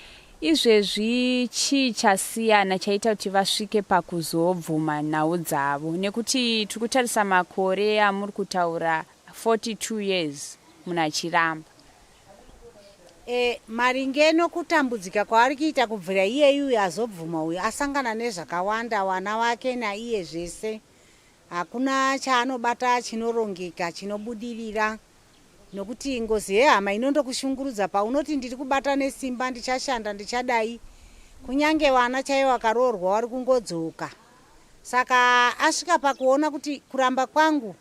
izvezvi chii chasiyana chaita kuti vasvike pakuzobvuma nhau dzavo nekuti tiri kutarisa makore amuri kutaura 42 years munhu achiramba E, maringe nokutambudzika kwaari kuita kubvira iyeyu uyu azobvuma uyu asangana nezvakawanda wana wake naiye zvese hakuna chaanobata chinorongeka chinobudirira nokuti ngozi yehama inondokushungurudza paunoti ndiri kubata nesimba ndichashanda ndichadai kunyange vana chaivo vakaroorwa vari kungodzoka saka asvika pakuona kuti kuramba kwangu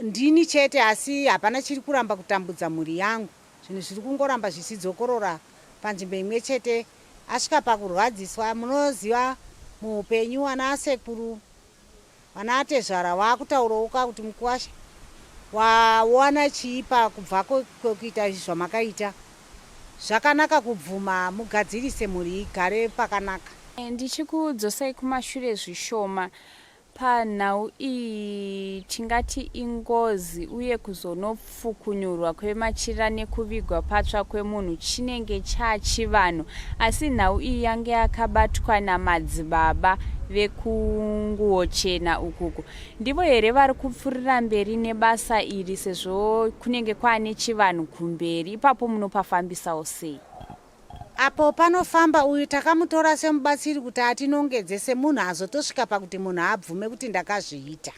Ndini chete asi hapana chiri kuramba kutambudza mhuri yangu. Zvinhu zviri kungoramba zvichidzokorora panzvimbo imwe chete. Asvika pakurwadziswa, munoziva muupenyu vana asekuru, vana atezvara vakutaurawo ka kuti mukuwasha wawana chii pakubva kwekuita izvi zvamakaita. Zvakanaka kubvuma mugadzirise mhuri igare pakanaka. Ndichikudzosai kumashure zvishoma, Panhau iyi tingati ingozi uye kuzonopfukunyurwa kwemachira nekuvigwa patsva kwemunhu chinenge chachivanhu asi nhau iyi yange yakabatwa namadzibaba vekunguwo chena ukuku ndivo here vari kupfurira mberi nebasa iri sezvo kunenge kwaane chivanhu kumberi ipapo munopafambisawo sei? Apo panofamba uyu takamutora semubatsiri kuti atinongedze semunhu azotosvika pakuti munhu abvume kuti ndakazviita.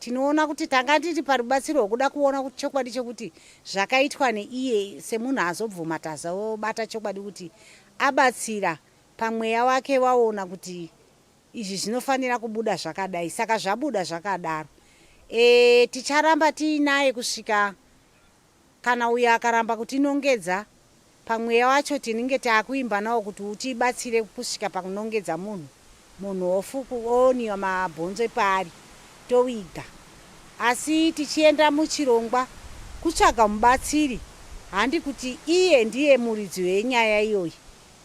Tinoona kuti tanga tiri parubatsiro rwekuda kuona kuti chokwadi chekuti zvakaitwa neiye semunhu azobvuma tazobata chokwadi kuti abatsira pamweya wake waona kuti izvi zvinofanira kubuda zvakadai saka zvabuda zvakadaro. E, ticharamba tiinaye kusvika Kana uyo akaramba kutinongedza, pamweya wacho tinenge taakuimba nawo kuti utibatsire kusvika pakunongedza munhu, munhu ofuku ooniwa mabhonzo paari towiga. Asi tichienda muchirongwa kutsvaga mubatsiri handi kuti iye ndiye muridzi wenyaya iyoyi.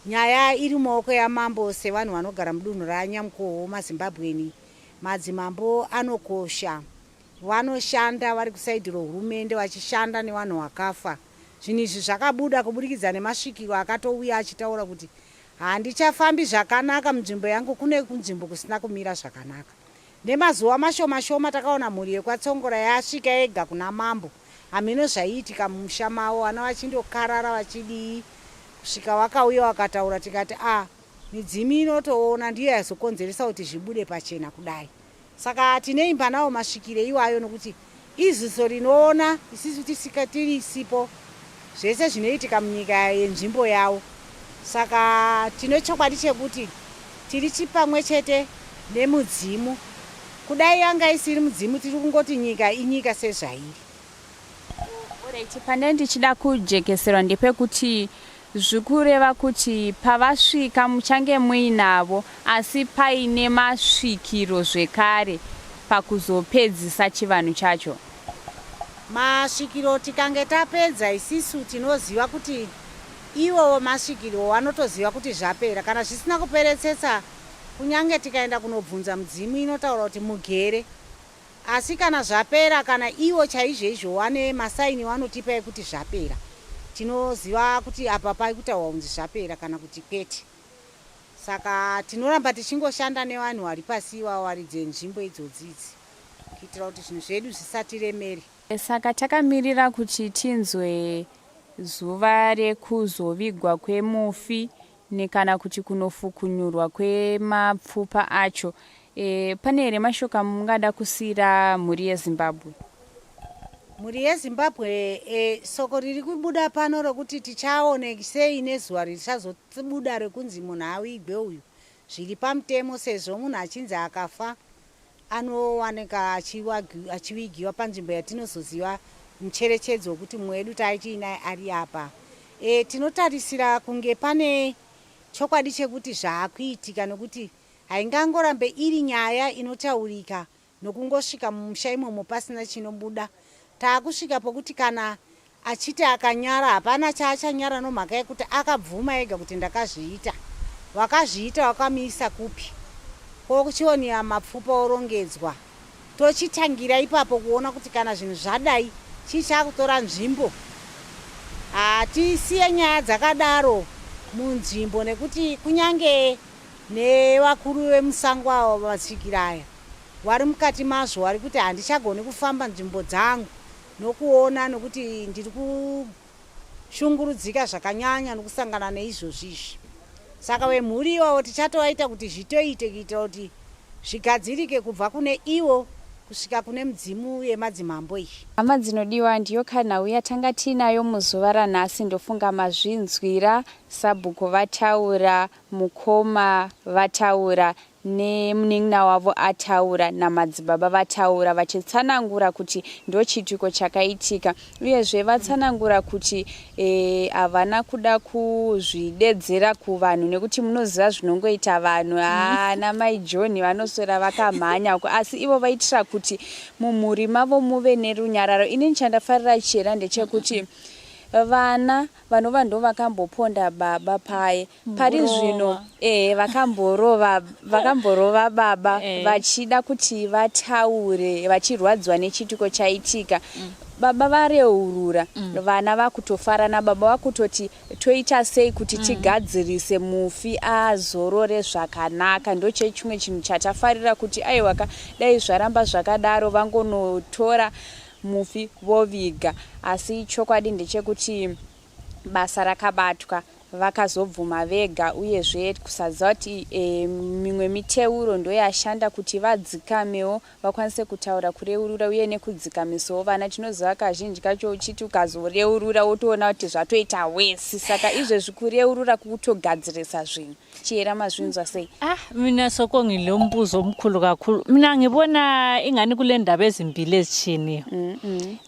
Nyaya iri mumaoko yamambo sevanhu vanogara mudunhu raNyamukoho maZimbabweni madzimambo anokosha. Vanoshanda vari kusaidhi rohurumende vachishanda nevanhu vakafa. Zvinhu izvi zvakabuda kuburikidza nemasvikiro akatouya achitaura kuti handichafambi zvakanaka munzvimbo yangu kune kunzvimbo kusina kumira zvakanaka. Nemazuva mashoma shoma takaona mhuri yekwaTsongora yasvika yega kuna mambo. Hamheno zvaiitika mumusha mavo vana vachindokarara vachidii kusvika vakauya vakataura tikati ah midzimu inotoona ndiyo yazokonzeresa kuti zvibude pachena kudai. Saka tinoimba nawo masvikire iwayo nokuti iziso rinoona isisu tisika tirisipo zvese zvinoitika munyika yenzvimbo yawo. Saka tine chokwadi chekuti tiri chipamwe chete nemudzimu. Kudai yanga isiri mudzimu tiri kungoti nyika inyika sezvairi. Alright, pane ndichida kujekeserwa ndepekuti zvikureva kuti pavasvika muchange muinavo asi paine masvikiro zvekare pakuzopedzisa chivanhu chacho. Masvikiro tikange tapedza isisu tinoziva kuti ivowo masvikiro vanotoziva kuti zvapera. Kana zvisina kuperetsetsa kunyange tikaenda kunobvunza mudzimu inotaura kuti mugere. Asi kana zvapera, kana ivo chaizvoizvo wane masaini wanotipa ekuti zvapera, tinoziva kuti apa pari kutaurwa kunzi zvapera kana kuti kwete. Saka tinoramba tichingoshanda nevanhu vari pasi ivavo varidzi venzvimbo idzodzi idzi kuitira kuti zvinhu zvedu zvisatiremere. Saka takamirira kuti tinzwe zuva rekuzovigwa kwemufi nekana kuti kunofukunyurwa kwemapfupa acho. E, pane here mashoko amungada kusiira mhuri yeZimbabwe? Mhuri yeZimbabwe, e, soko riri kubuda pano rokuti tichaone sei nezuva richazobuda rekunzi munhu awigwe uyu zviri pamutemo sezvo munhu achinzi akafa anowanika achivigiwa panzvimbo yatinozoziva mucherechedzo wekuti mumwe wedu taitiinaye ari apa. E, tinotarisira kunge pane chokwadi chekuti zvaakuitika nokuti haingangorambe iri nyaya inotaurika nokungosvika mumusha imomo pasina chinobuda. Taakusvika pokuti kana achiti akanyara hapana chaachanyara nomhaka yekuti akabvuma ega kuti ndakazviita. Wakazviita wakamuisa kupi? Kochionia mapfupa orongedzwa. Tochitangira ipapo kuona kuti kana zvinhu zvadai chii chakutora nzvimbo. Hatisiye nyaya dzakadaro munzvimbo nekuti kunyange nevakuru vemusango ava masvikiro aya wari mukati mazvo wari kuti handichagoni kufamba nzvimbo dzangu nokuona nokuti ndiri kushungurudzika zvakanyanya nokusangana neizvozvi izvi. Saka vemhuri ivavo tichatovaita kuti zvitoite kuitira kuti zvigadzirike kubva kune ivo kusvika kune midzimu yemadzimambo iyi. Hama dzinodiwa, ndiyo ka nhau yatanga tiinayo muzuva ranhasi. Ndofunga mazvinzwira, sabhuku vataura, mukoma vataura nemunin'ina wavo ataura namadzibaba vataura vachitsanangura kuti ndochiitiko chakaitika uyezve vatsanangura kuti e, havana kuda kuzvidedzera kuvanhu nekuti munoziva zvinongoita vanhu ana mai John vanoswera vakamhanya uko asi ivo vaitira kuti mumhuri mavo muve nerunyararo. Inini chandafarira chera ndechekuti vana vanova ndovakamboponda baba paye pari zvino ehe vakamborova vakamborova baba vachida kuti vataure vachirwadziwa nechiitiko chaitika. Baba vareurura, vana vakutofarana, baba vakutoti toita sei kuti tigadzirise mufi azorore zvakanaka. Ndochechimwe chinhu chatafarira kuti aiwaka dai zvaramba zvakadaro vangonotora mufi voviga. Asi chokwadi ndechekuti basa rakabatwa vakazobvuma vega uyezve kusaziva kuti e, mimwe miteuro ndoyashanda kuti vadzikamewo vakwanise kutaura kureurura uye nekudzikamisawo vana. Tinoziva kazhinji kacho uchiti ukazoreurura wotoona kuti zvatoita wesi, saka izvezvi kureurura kukutogadzirisa zvinhu. Chiyera, mazvinzwa sei? Ah, mina soko ngilombuzo omkhulu kakhulu. Mina ngibona ingani kule ndaba ezimbili ezitshiyeneyo.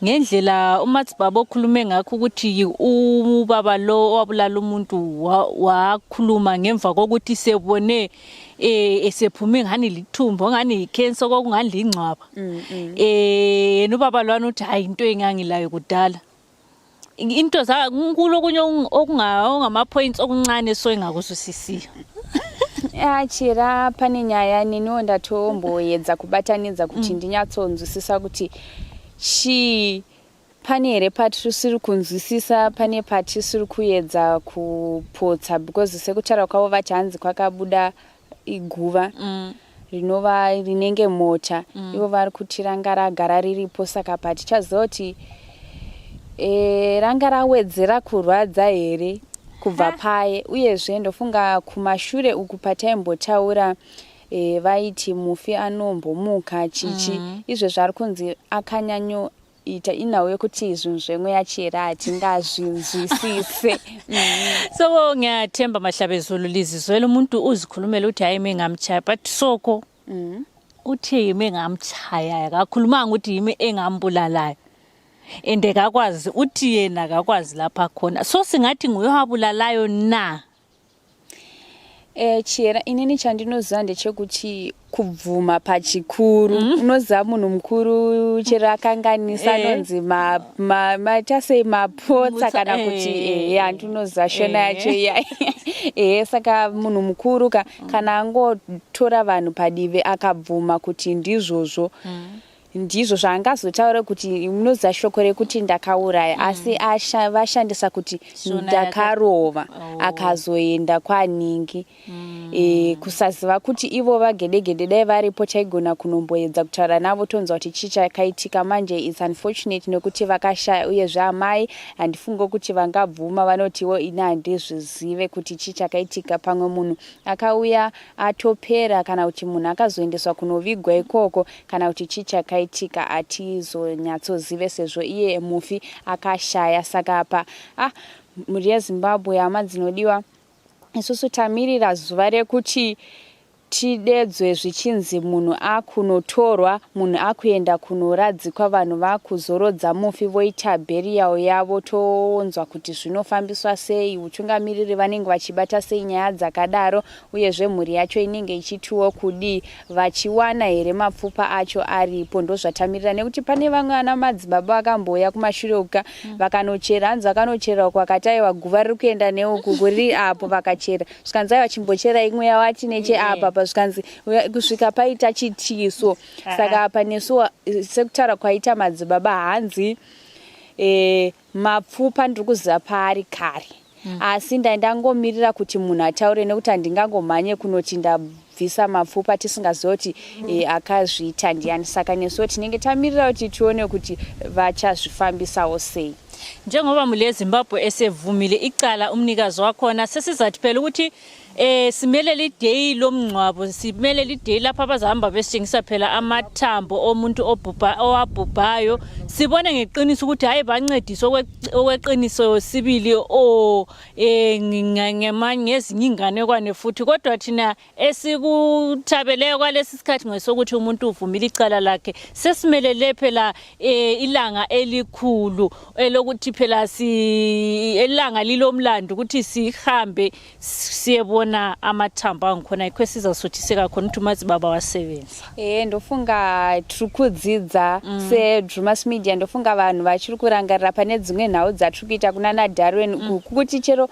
Ngendlela uMadzibaba okhulume ngakho ukuthi ubaba lo owabulala umuntu wakhuluma ngemva kokuthi sebone eh esephume ngani lithumba ngani yikhensa kwakungani lingcwaba. Eh yena ubaba lwana uthi hayi into engangilayo kudala. Into za kulokunye okungama-points okuncane so engakuzwisisiyo. Ya, Chira, pane nyaya neniwo ndatomboedza kubatanidza kuti ndinyatsonzwisisa kuti chii. Pane here patisiri kunzwisisa, pane patisiri kuedza kupotsa, because sekutaura kwavo vati hanzi kwakabuda iguva rinova rinenge mota. Ivo vari kuti ranga ragara riripo, saka patichaziva kuti e, ranga rawedzera kurwadza here kubva paye. Uyezve ndofunga kumashure uku pataimbotaura e, vaiti mufi anombomuka chichi. Izvezvi ari kunzi akanyanyoita inhau yekuti zvinhu zvemweya, Chera, hatingazvinzwisise. So ngiyathemba mahlabezulu lizizwela umuntu uzikhulumela ukuthi hayi mina ngamtshaya, but soko uthe yimi engamtshayayo, akakhulumanga ukuthi yimi engambulalayo and kakwazi uthi yena kakwazi lapha khona, so singathi nguye owabulalayo na? E, Chiyera, inini chandinoziva ndechekuti kubvuma pachikuru, unoziva munhu mukuru chero akanganisa anonzi maita sei, mapotsa kana kuti ehe, handinoziva shona yacho iya. Ehe, saka munhu mukuru ka kana angotora vanhu padivi akabvuma kuti ndizvozvo. Ndizvo zvaangazotaura kuti munoziva shoko rekuti ndakauraya asi vashandisa kuti Shona ndakarova Oh. akazoenda kwaningi kusaziva kuti ivo vagedegede dai varipo taigona kunomboedza kutaura navo tonzwa kuti chii chakaitika. Manje it's unfortunate nekuti vakashaya, uyezve amai handifunge kuti vangabvuma, vanotiwo ini handizvizive kuti chii chakaitika. Pamwe munhu akauya atopera, kana kuti munhu akazoendeswa kunovigwa ikoko, kana kuti chii chakaitika hatizonyatsozive sezvo iye mufi akashaya. Saka apa mhuri yeZimbabwe, hama dzinodiwa, isusu tamirira zuva rekuti tidedzwe zvichinzi munhu akunotorwa, munhu akuenda kunoradzikwa, vanhu vakuzorodza mufi voita burial yavo, toonzwa kuti zvinofambiswa sei, utungamiriri vanenge vachibata sei nyaya dzakadaro, uyezve mhuri yacho inenge ichitiwo kudii, vachiwana here mapfupa acho aripo. Ndozvatamirira nekuti pane vamwe vana madzibaba vakambouya kumashure uka vakanochera, hanzi vakanochera uku vakati aiwa, guva riri kuenda neuku kuri apo. Vakachera zvikanzi aiwa, chimbocherai mweya wati necheapa pa, zvikanzi kusvika paita chitiso. Saka apa nesu sekutaura kwaita madzibaba, hanzi mapfupa ndiri kuziva paari kare, asi ndangomirira kuti munhu ataure nekuti handingangomhanye kunoti ndabvisa mapfupa tisingazivi kuti akazviita ndiani. Saka nesuwo tinenge tamirira kuti tione kuti vachazvifambisawo sei. Njengoba mule Zimbabwe esevumile icala umnikazi wakhona, sesizathi phela ukuthi simelele i-day lomngcwabo, simelele i-day lapho abazahamba besitshengisa phela amathambo omuntu obhubha owabhubhayo, sibone ngeqiniso ukuthi hayi, bancediswe okweqiniso sibili o ngezinye inganekwane futhi. Kodwa thina esikuthabeleyo kwalesi sikhathi ngesokuthi umuntu uvumile icala lakhe. Sesimelele phela ilanga elikhulu elokuthi phela si ilanga lilomlando ukuthi sihambe siyebona amathambo angikhona, yikho esizasuthiseka khona ukuthi uMadzibaba wasebenza. Ndofunga tiri kudzidza seDrumas Media. Ndofunga vanhu vachiri kurangarira pane dzimwe nhau dzatiri kuita kunana Darwin kuti chero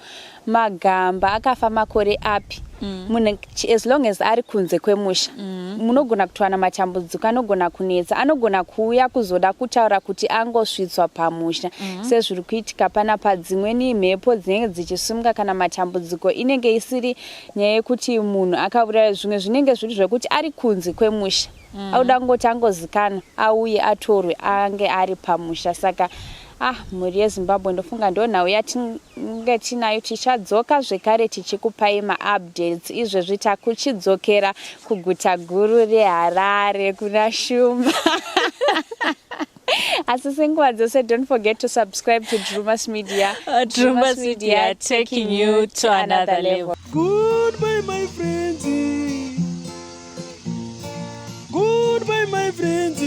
magamba akafa makore api, munhu as long as ari kunze kwemusha, munogona kutowana matambudziko, anogona kunetsa, anogona kuuya kuzoda kutaura kuti angosvitswa pamusha, sezviri kuitika panapa. Dzimweni mhepo dzinenge dzichisumuka kana matambudziko inenge isiri nyaya yekuti munhu akauraya, zvimwe zvinenge zviri zvekuti ari kunze kwemusha, auda kungoti angozikanwa, auye atorwe, ange ari pamusha. Saka mhuri yeZimbabwe, ndofunga ndo nhau yatinge tinayo. Tichadzoka zvekare tichikupai maupdates. Izvezvi takuchidzokera kuguta guru reHarare kuna Shumba, asi senguva dzose, don't forget to subscribe to Drumas Media. Drumas Media, taking you to another level. Goodbye, my friends. Goodbye, my friends.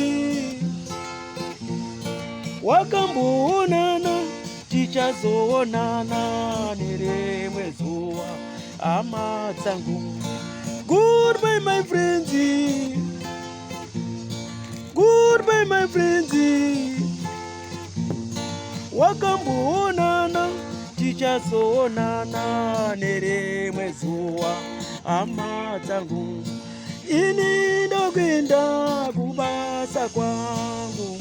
Wakamboonana, tichazoonana nerimwe zuva, hama dzangu. Goodbye, my friends. Goodbye, my friends. Wakamboonana, tichazoonana nerimwe zuva, hama dzangu. Ini ndokuenda kubasa kwangu.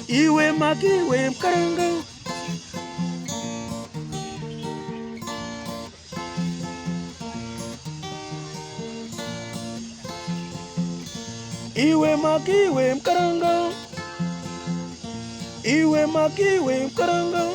Iwe makiwe mukaranga. Iwe makiwe mukaranga. Iwe makiwe mukaranga.